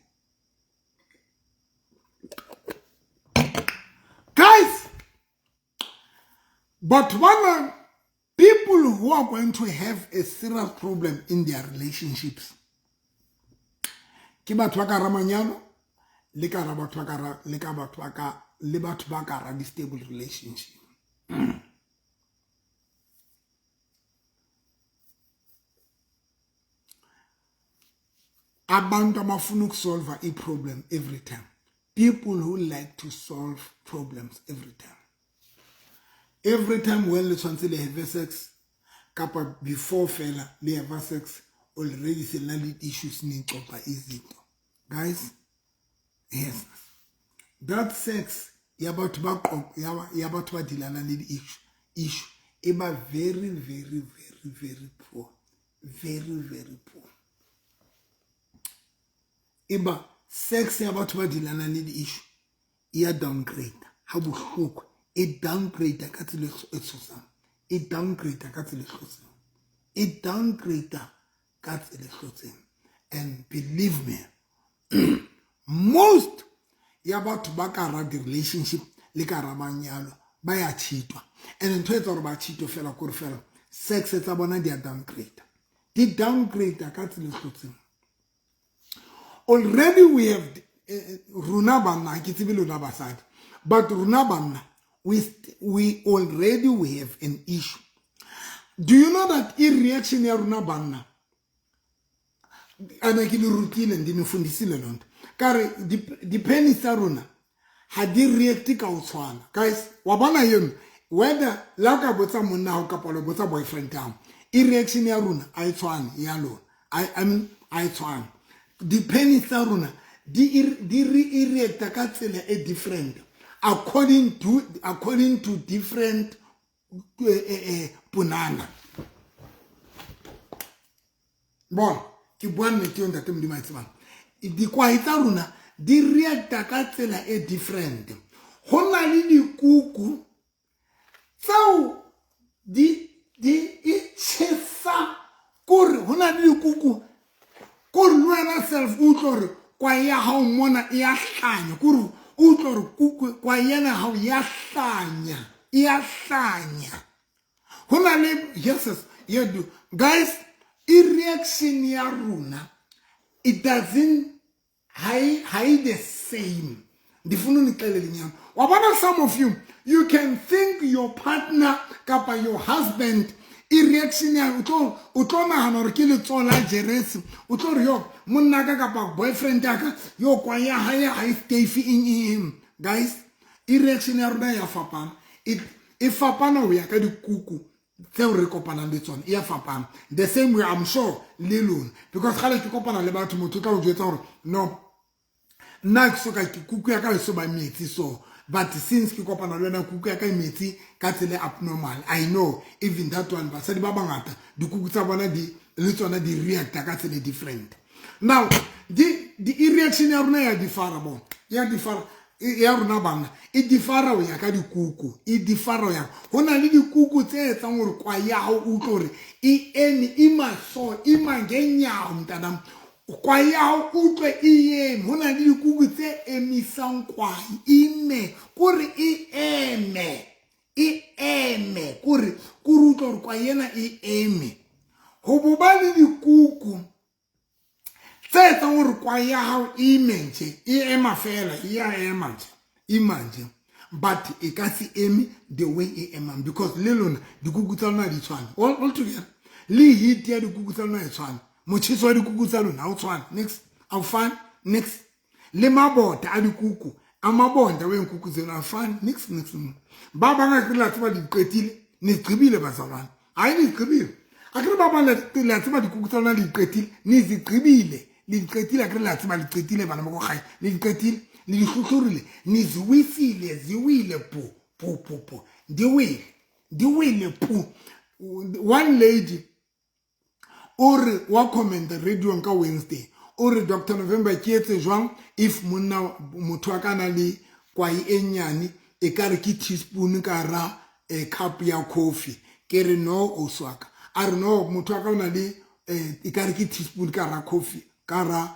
Guys, but one people who are going to have a serious problem in their relationships, ke batho ba ka ra manyalo, le ka ra batho ba ka ra, le ka batho ba ka, le batho ba ka ra di-stable relationship. Abantu abafuna ukusolve a problem every time. People who like to solve problems every time. Every time when le tshwantse le have sex, kapa before fela le have sex, already se na le issues ni xoxa izinto. Guys, yes. That sex ya batho ba ya batho ba dilana le issue E ba very, very, very, very poor. Very, very poor. E ba sex ya batho ba dealanang le di-issue e ya downgrade ha bohloko, e downgrade ka tsela e tshosang, e downgrade ka tsela e hloseng, e downgrade ka tsela e hlotseng. And believe me, most ya batho ba ka hara di-relationship le ka hara manyalo ba ya cheatwa. And ntho e etsa hore ba cheatwe fela kore fela sex tsa bona di a downgrade, di downgrade ka tsela e hlotseng. Already we have rona banna, ke tsebe lona basadi, but rona banna we already we have an issue. Do you know that e reaction ya rona banna, ana ke le rutile, ndi nifundisile loo nto, ka re di-penis tsa rona ha di react ka ho tshwana. Guys, wa bona eno, whether la o ka botsa monna hao kapa lo botsa boyfriend ya hao, e reaction ya rona a e tshwane ya lona. I mean, a e tshwane. Di-penis tsa rona di re reacta ka tsela e different according to different ponana. Bona, ke bua nnete eo ntate Modimo a e tsebang. Dikwahi tsa rona di reacta ka tsela e different. Ho na le dikuku tseo di e tjhesa, kore ho na le dikuku kore le wena self o utlwe hore kwae ya hao mona e ya hlanya, kore o utlwe hore kuku kwae ena hao ya hlanya, e ya hlanya. Ho na le yes, you guys, e reaction ya rona it doesn't ha the same. Ndifuna unixelele inyama. Wa bona, some of you, you can think your partner kapa your husband e reaction ya o tlo nahana hore ke letsoho la jeresi, o tlo re yo monna ka kapa boyfriend ya ka yo kwa ya hae ha e safe eng eng. Guys, e reaction ya rona ya fapana, e fapana ho ya ka dikuku tseo re kopanang le tsona, e ya fapana. The same way, I'm sure le lona, because kgale ke kopana le batho, motho o tla o jwetsa hore no, nna ke soka ke kuku ya ka e so ba metsi so, but since ke kopana le wena kuku ya ka e metsi ka tsela e abnormal. I know even that one, basadi ba bangata dikuku tsa bona di le tsona di reacta ka tsela e different. Now di e reaction ya rona ya differa, bona ya differa ya rona bana e differa ho ya ka dikuku, e differa ho ya ho na le dikuku tse etsang hore kwa ya hao o utlwe hore e eme, e maso, e mangenyawo mntanam, kwa ya hao utlwe e eme. Ho na le dikuku tse emisang kwai ime, kore e eme, e eme, kore utlwe hore kwa ena e eme. Ho bo ba le dikuku tse etsang hore kwa ya hao e ime nje, e ema fela, e ya ema nje, ima nje, but e ka se eme the way e emang, because le lona dikuku tsa lona di tshwane all together, le heat ya dikuku tsa lona e tshwane, motjheso wa dikuku tsa lona ha o tshwane next, ha o fane next, le mabota a dikuku, a mabonda wenkukhu zenu afani nix nix. Ba bang a ke la tseba di qetile, nigqibile bazalwane, hayi nigqibile, akere ba bang la tseba dikuku tsa lona di qetile, nizigqibile, le di qetile, akere la tseba le qetile bana ba ko gae, le di qetile, le di hlohlorile, niziwisile, ziwile pu pu pu pu, di wele, di wele pu. One lady o re wa comment radio ka Wednesday, o re Dr November, ke etse jwang if monna motho a ka na le kwai e nyane e ka re ke teaspoon ka ra cup ya coffee? Ke re no o swaka, a re no, motho a ka o na le e ka re ke teaspoon ka ra coffee, ka ra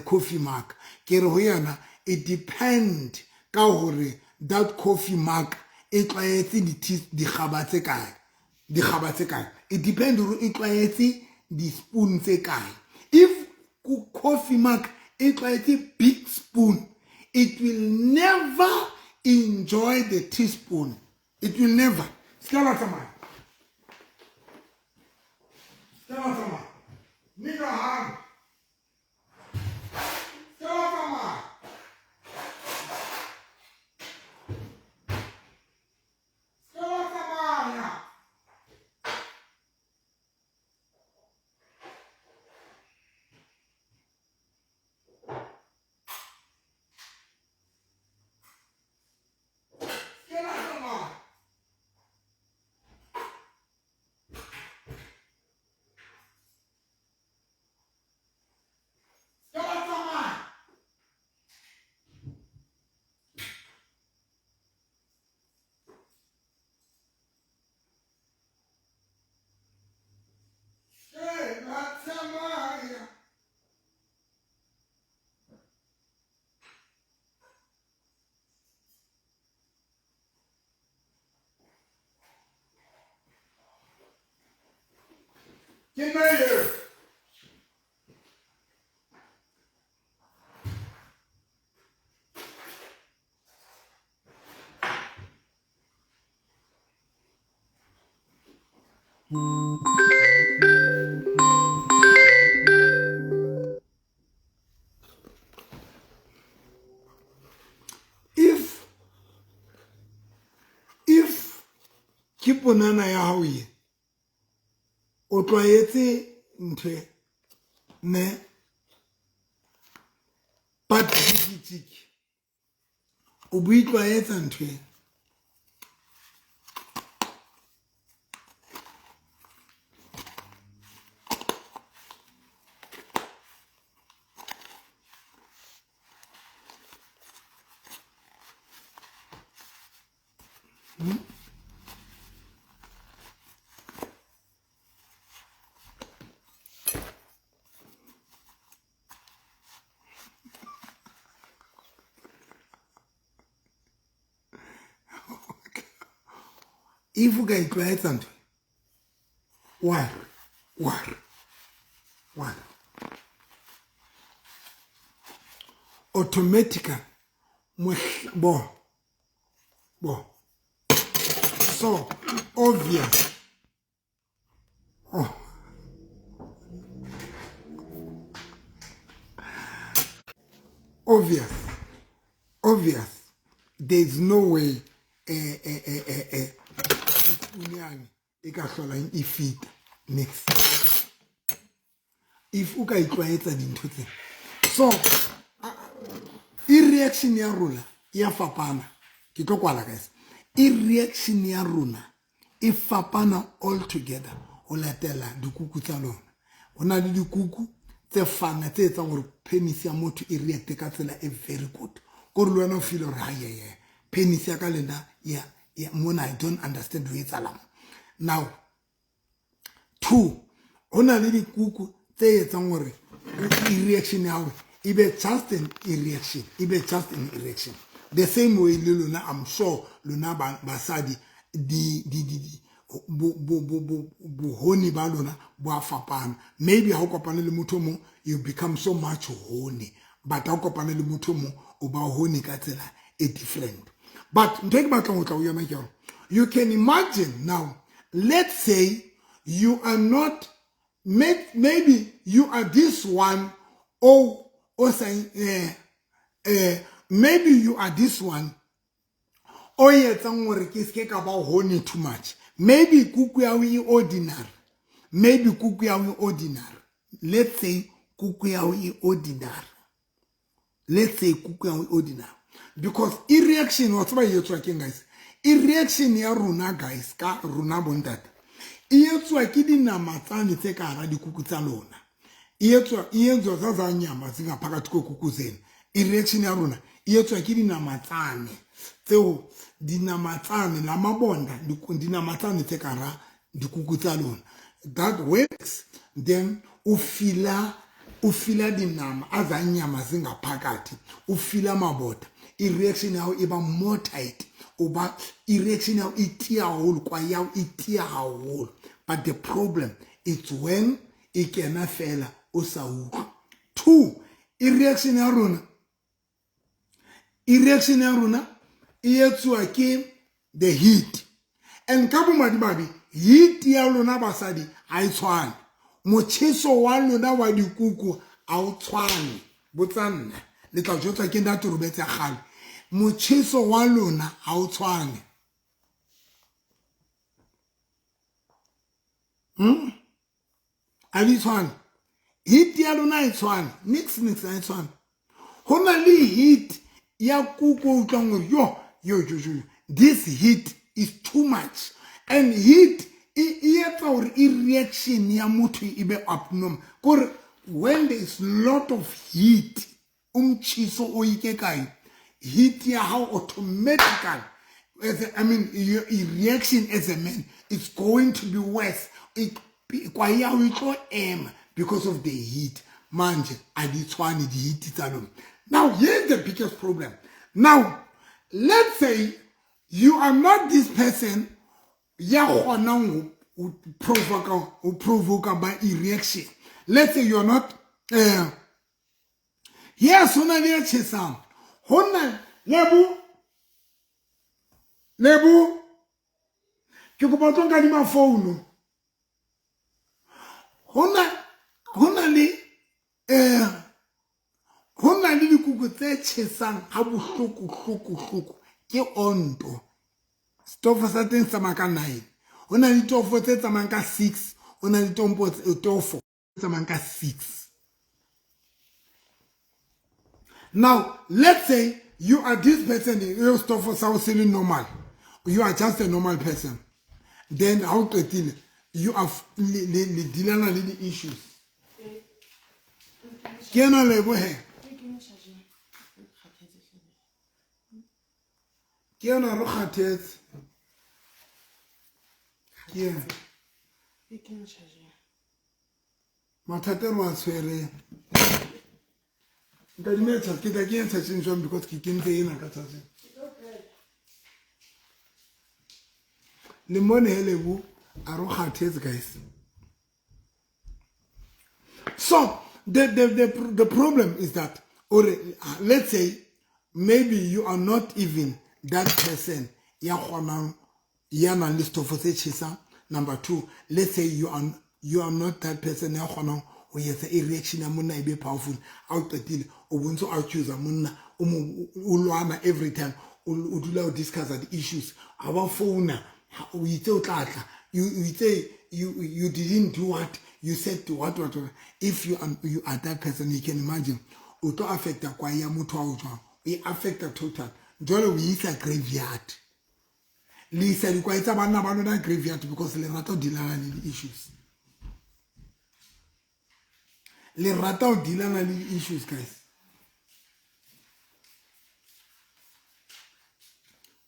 coffee mug. Ke re ho yena it depend ka hore that coffee mug e tlwaetse dikgaba tse kae, dikgaba tse kae, it depend hore e tlwaetse di-spoon tse kae. If coffee mug e tlwaetse big spoon, it will never enjoy the teaspoon, it will never. Se ka la tsamaya, se ka la tsamaya mme ka hang, se ka la tsamaya, se ka la tsamaya. Se ka la tsamaya. Ke nna eo. If ke ponana ya hao ye o tlwaetse ntho e, ne but jiki o bo itlwaetsa ntho e. If o ka itlwaetsa ntho wa wa wa automatically bo bo so obvious. Oh. Obvious, obvious. There is no way unyane e ka hlolang e fita next if o ka itlwaetsa dintho tse. So e reaction ya rona ya fapana. Ke tlo kwala guys, e reaction ya rona e fapana all together ho latela dikuku tsa lona. Ho na le dikuku tse fana tse etsang hore penis ya motho e reacte ka tsela e very good, kore le wena o feel hore ha penis ya ka lena ya mona I don't understand ho etsahalang. Now two, ho na le dikuku tse etsang hore reaction ya hao e be just an erection, e be just an erection. The same way le lona, I'm sure lona basadi di di di bohoni ba lona bo a fapana. Maybe ha o kopane le motho mong you become so much horny, but ha o kopane le motho mong o ba horny ka tsela e different. But ntho e ke batlang ho tla ho yona ke hore you can imagine now, let's say you are not, maybe you are this one or saying maybe you are this one o etsang hore ke ske ka ba horny too much. Maybe kuku ya e ordinary, maybe kuku ya e ordinary. Let's say kuku ya e ordinary, let's say kuku ya e ordinary, because e reaction wa tseba e etswa ke guys, e reaction ya rona guys ka rona bontate e etswa ke dinama tsane tse ka hara dikuku tsa lona, e etswa e etswa tsa tsa nyama tse ngaphakathi kwekuku zenu. E reaction ya rona e etswa ke dinama tsane tseo, dinama tsane la mabonda, dinama tsane tse ka hara dikuku tsa lona. That works. Then o fila dinama a nyama zingaphakathi, o fila mabota, e reaction ya hao e ba more tight, o ba e reaction ya hao e tiya haholo, kwa ya hao e tiya haholo. But the problem is when e kena fela o sa utlwa. Two, e reaction ya rona, e reaction ya rona e etswa ke the heat. And ka bomadimabe heat ya lona basadi ha e tshwane. Motjheso wa lona wa dikuku ha o tshwane. Botsa nna, le tla jwetswa ke ntate Robetse ya kgale. Motjheso wa lona ha o tshwane. Ha di tshwane. Heat ya lona ha e tshwane. Nix nix ha e tshwane. Ho na le heat ya kuku o utlwang hore yo yo yo yo, this heat is too much. And heat e etsa hore e reaction ya motho e be abnormal. Kore when there is lot of heat, umtjhiso o ikekayo, heat ya hao automatically, as a, I mean, your reaction as a man, it's going to be worse. Kwa ya o tlo ema because of the heat. Manje a di tshwane di heat tsa lona. Now here's the biggest problem. Now let's say you are not this person ya kgonang o provoka ba e-reaction. Let's say you're not yes, ho na le e tjhesang. Ho na Lebo ke kopa o tlo nkadima founu. Ho na le ho na le dikuku tse tjhesang ha bohloko hloko hloko ke onto. Stofo sa teng se tsamaya ka 9. Ho na le ditofo tse tsamayang ka 6, ho na le tofo tse tsamayang ka 6. Now, let's say you are this person, you stofo sa o se le normal. You are just a normal person. Then how qetile you are le dealana le di-issues. Ke ena Lebo he. Ke ena re kgathetse. Ke ena. Mathata re wa tshwereng. Nkadime ke tla kenya chargeng jwang because ke kentse ena ka chargeng. Le mone he Lebo a re kgathetse guys. So the problem is that, or let's say maybe you are not even that person ya kgonang ya nang le setofo se tjhesang. Number two, let's say you are not that person ya kgonang ho etsa e reaction ya monna e be powerful. Ha o qetile o bontse o accuse monna o lwana every time o dula o discuss the issues. Ha ba founa o itse o tla tla, you itse you didn't do what you said to what. If you are that person, you can imagine o tlo affecta kwa ya motho wa o jwang, e affecta total. Jwale o isa graveyard. Le isa dikwai tsa banna ba lona graveyard because le rata ho dealana le di-issues. Le rata ho dealana le di-issues, guys.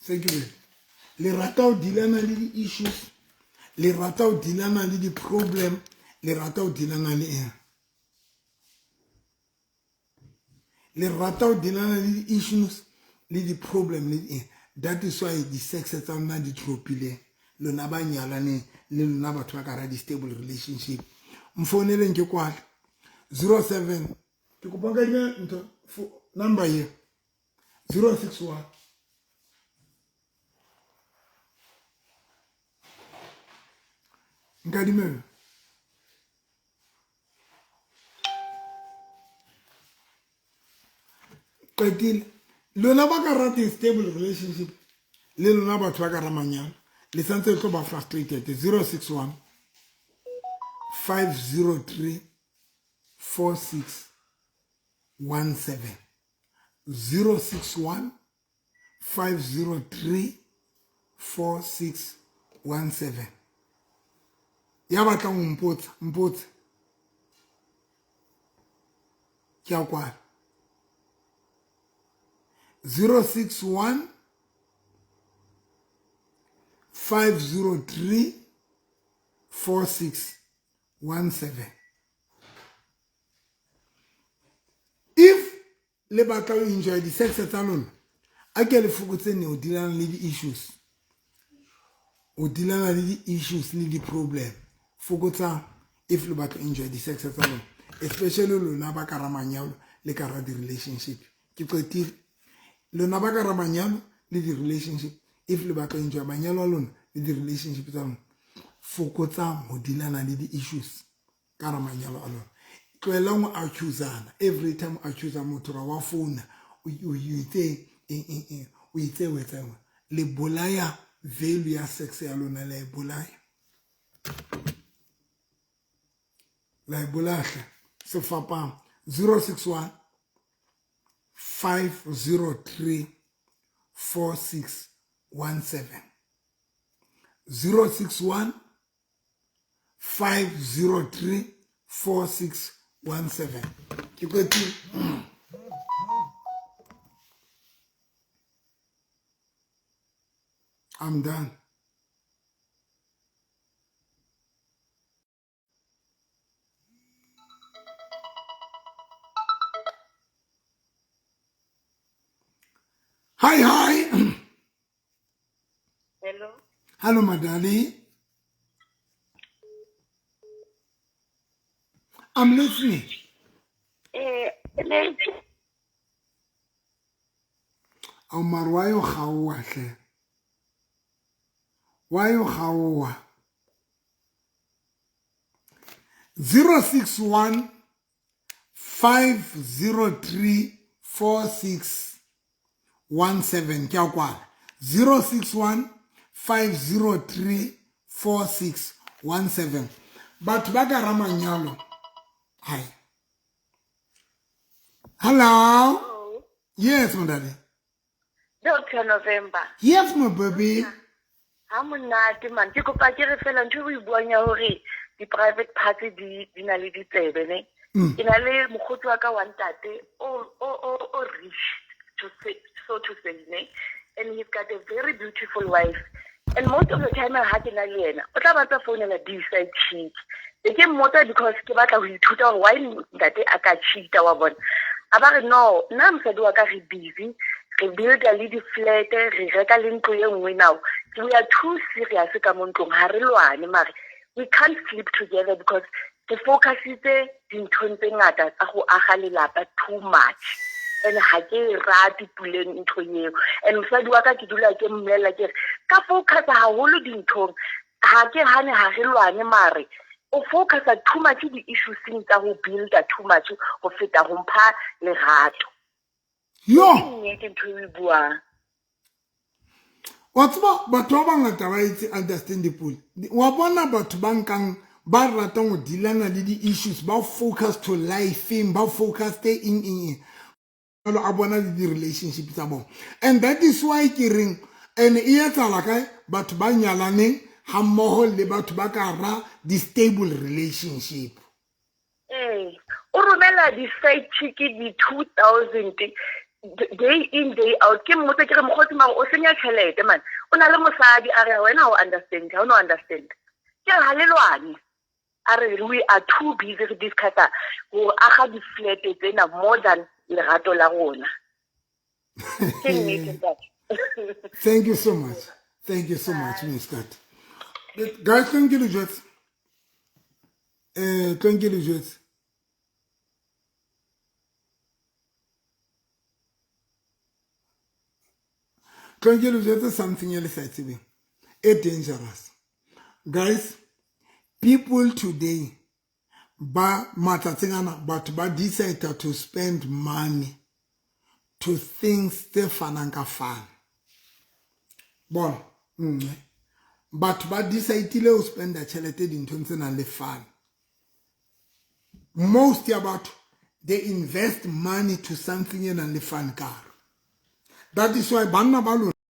Thank you. Le rata ho dealana le di-issues. Le rata ho dealana le di-problem. Le rata ho dealana le eng. Le rata ho dealana le di-issues le di-problem le eng. That is why di-sex tsa lona di dropile. Lona ba nyalaneng le lona batho ba ka hara di-stable relationship. Mfouneleng ke kwale 07 ke kopa nkadime ntho number ye 061 nkadime. Qetile lona ba ka rata stable relationship le lona batho ba ka ra manyalo le santse le tlo ba frustrated. 061 503 4617 061 503 4617. Ya batlang ho mpotsa ke a kwala. 061 503 4617. If le batla ho enjoy di-sex tsa lona, a ke le fokotse ne o dealana le di-issues. O dealana le di-issues le di-problem. Fokotsa if le batla enjoy di-sex tsa lona, especially lona ba ka ra manyalo le ka ra di-relationship. Ke qetile. Lona ba ka ra manyalo le di-relationship, if le batla enjoy manyalo a lona le di-relationship tsa lona, fokotsa ho dealana le di-issues ka ra manyalo a lona. Tlohelang ho accusana. Every time o accuse motho ra wa founa o itse o itse o etsa eng. Le bolaya value ya sex ya lona, le e bolaya. La e bolaya hle. Sefapano 061 503 4617 061 503 4617. Ke qetile. I'm done. Hi, hi. Hello. Hello, Madali. I'm listening. Ne Ao mare wa yo kgaowa hle. Wa yo kgaowa. 061 503 4617 ke a kwala 061 503 4617 batho ba ka ramanyalo. Hi, hello. Hello. Yes, my daddy. Dr. November. Yes, my baby. Ha monate man, ke kopa ke re fela ntho e o e buang ya hore di-private parts di na le ditsebe ne. Ke na le mokgotsi wa ka wa ntate o rich to say, so to say ne, and he's got a very beautiful wife, and most of the time ha ke na le yena o tla batla founela di-side chick, e ke mmotsa because ke batla ho ithuta hore why ntate a ka cheata wa bona. A ba re no, nna mosadi wa ka re busy re builda le di-flat, re reka le ntlo e nngwe now, we are too serious ka mo ntlong, ha re lwane mare we can't sleep together because re focusitse dinthong tse ngata tsa go aga lelapa too much, and ha ke e rate puleng ntho eo. And mosadi wa ka ke dula ke mmolella ke re ka focus haholo dinthong, ha ke hane ha re lwane mare o focusa too much di-issueseng tsa ho builda too much ho feta ho mpha lerato. Yo. Ke nnete ntho e o e buang. Wa tseba batho ba bangata ba itse understand pule wa bona batho ba nkang ba ratang ho dealana le di-issues, ba focus to lifeng, ba focus te eng eng eng jalo a bona le di-relationship tsa bona, and that is why ke reng and e etsahala kae batho ba nyalaneng ha mmoho le batho ba ka ra di-stable relationship. Ee, o romela di-side chick di-2000 day in day out. Ke mmotse ke re mokgotsi mare o senya tjhelete man, o na le mosadi. A re wena ha o understand, ha o no understand. Ke re ha le lwane, a re we are too busy re discussa ho aga di-flat tsena more than lerato la rona. Ke nnete ntate. Thank you so much, thank you so much, Miss Kat. Guys, tlong ke le jwetse, tlong ke le jwetse, tlong ke le jwetse something e le sa tsebeng e dangerous. Guys, people today ba matsatsing ana batho ba decide to spend money to things tse fanang ka fun. Bona nngwe batho ba decidile ho spenda tjhelete dinthong tse nang le fun. Most ya batho, they invest money to something e nang le fun ka hare. That is why banna ba lona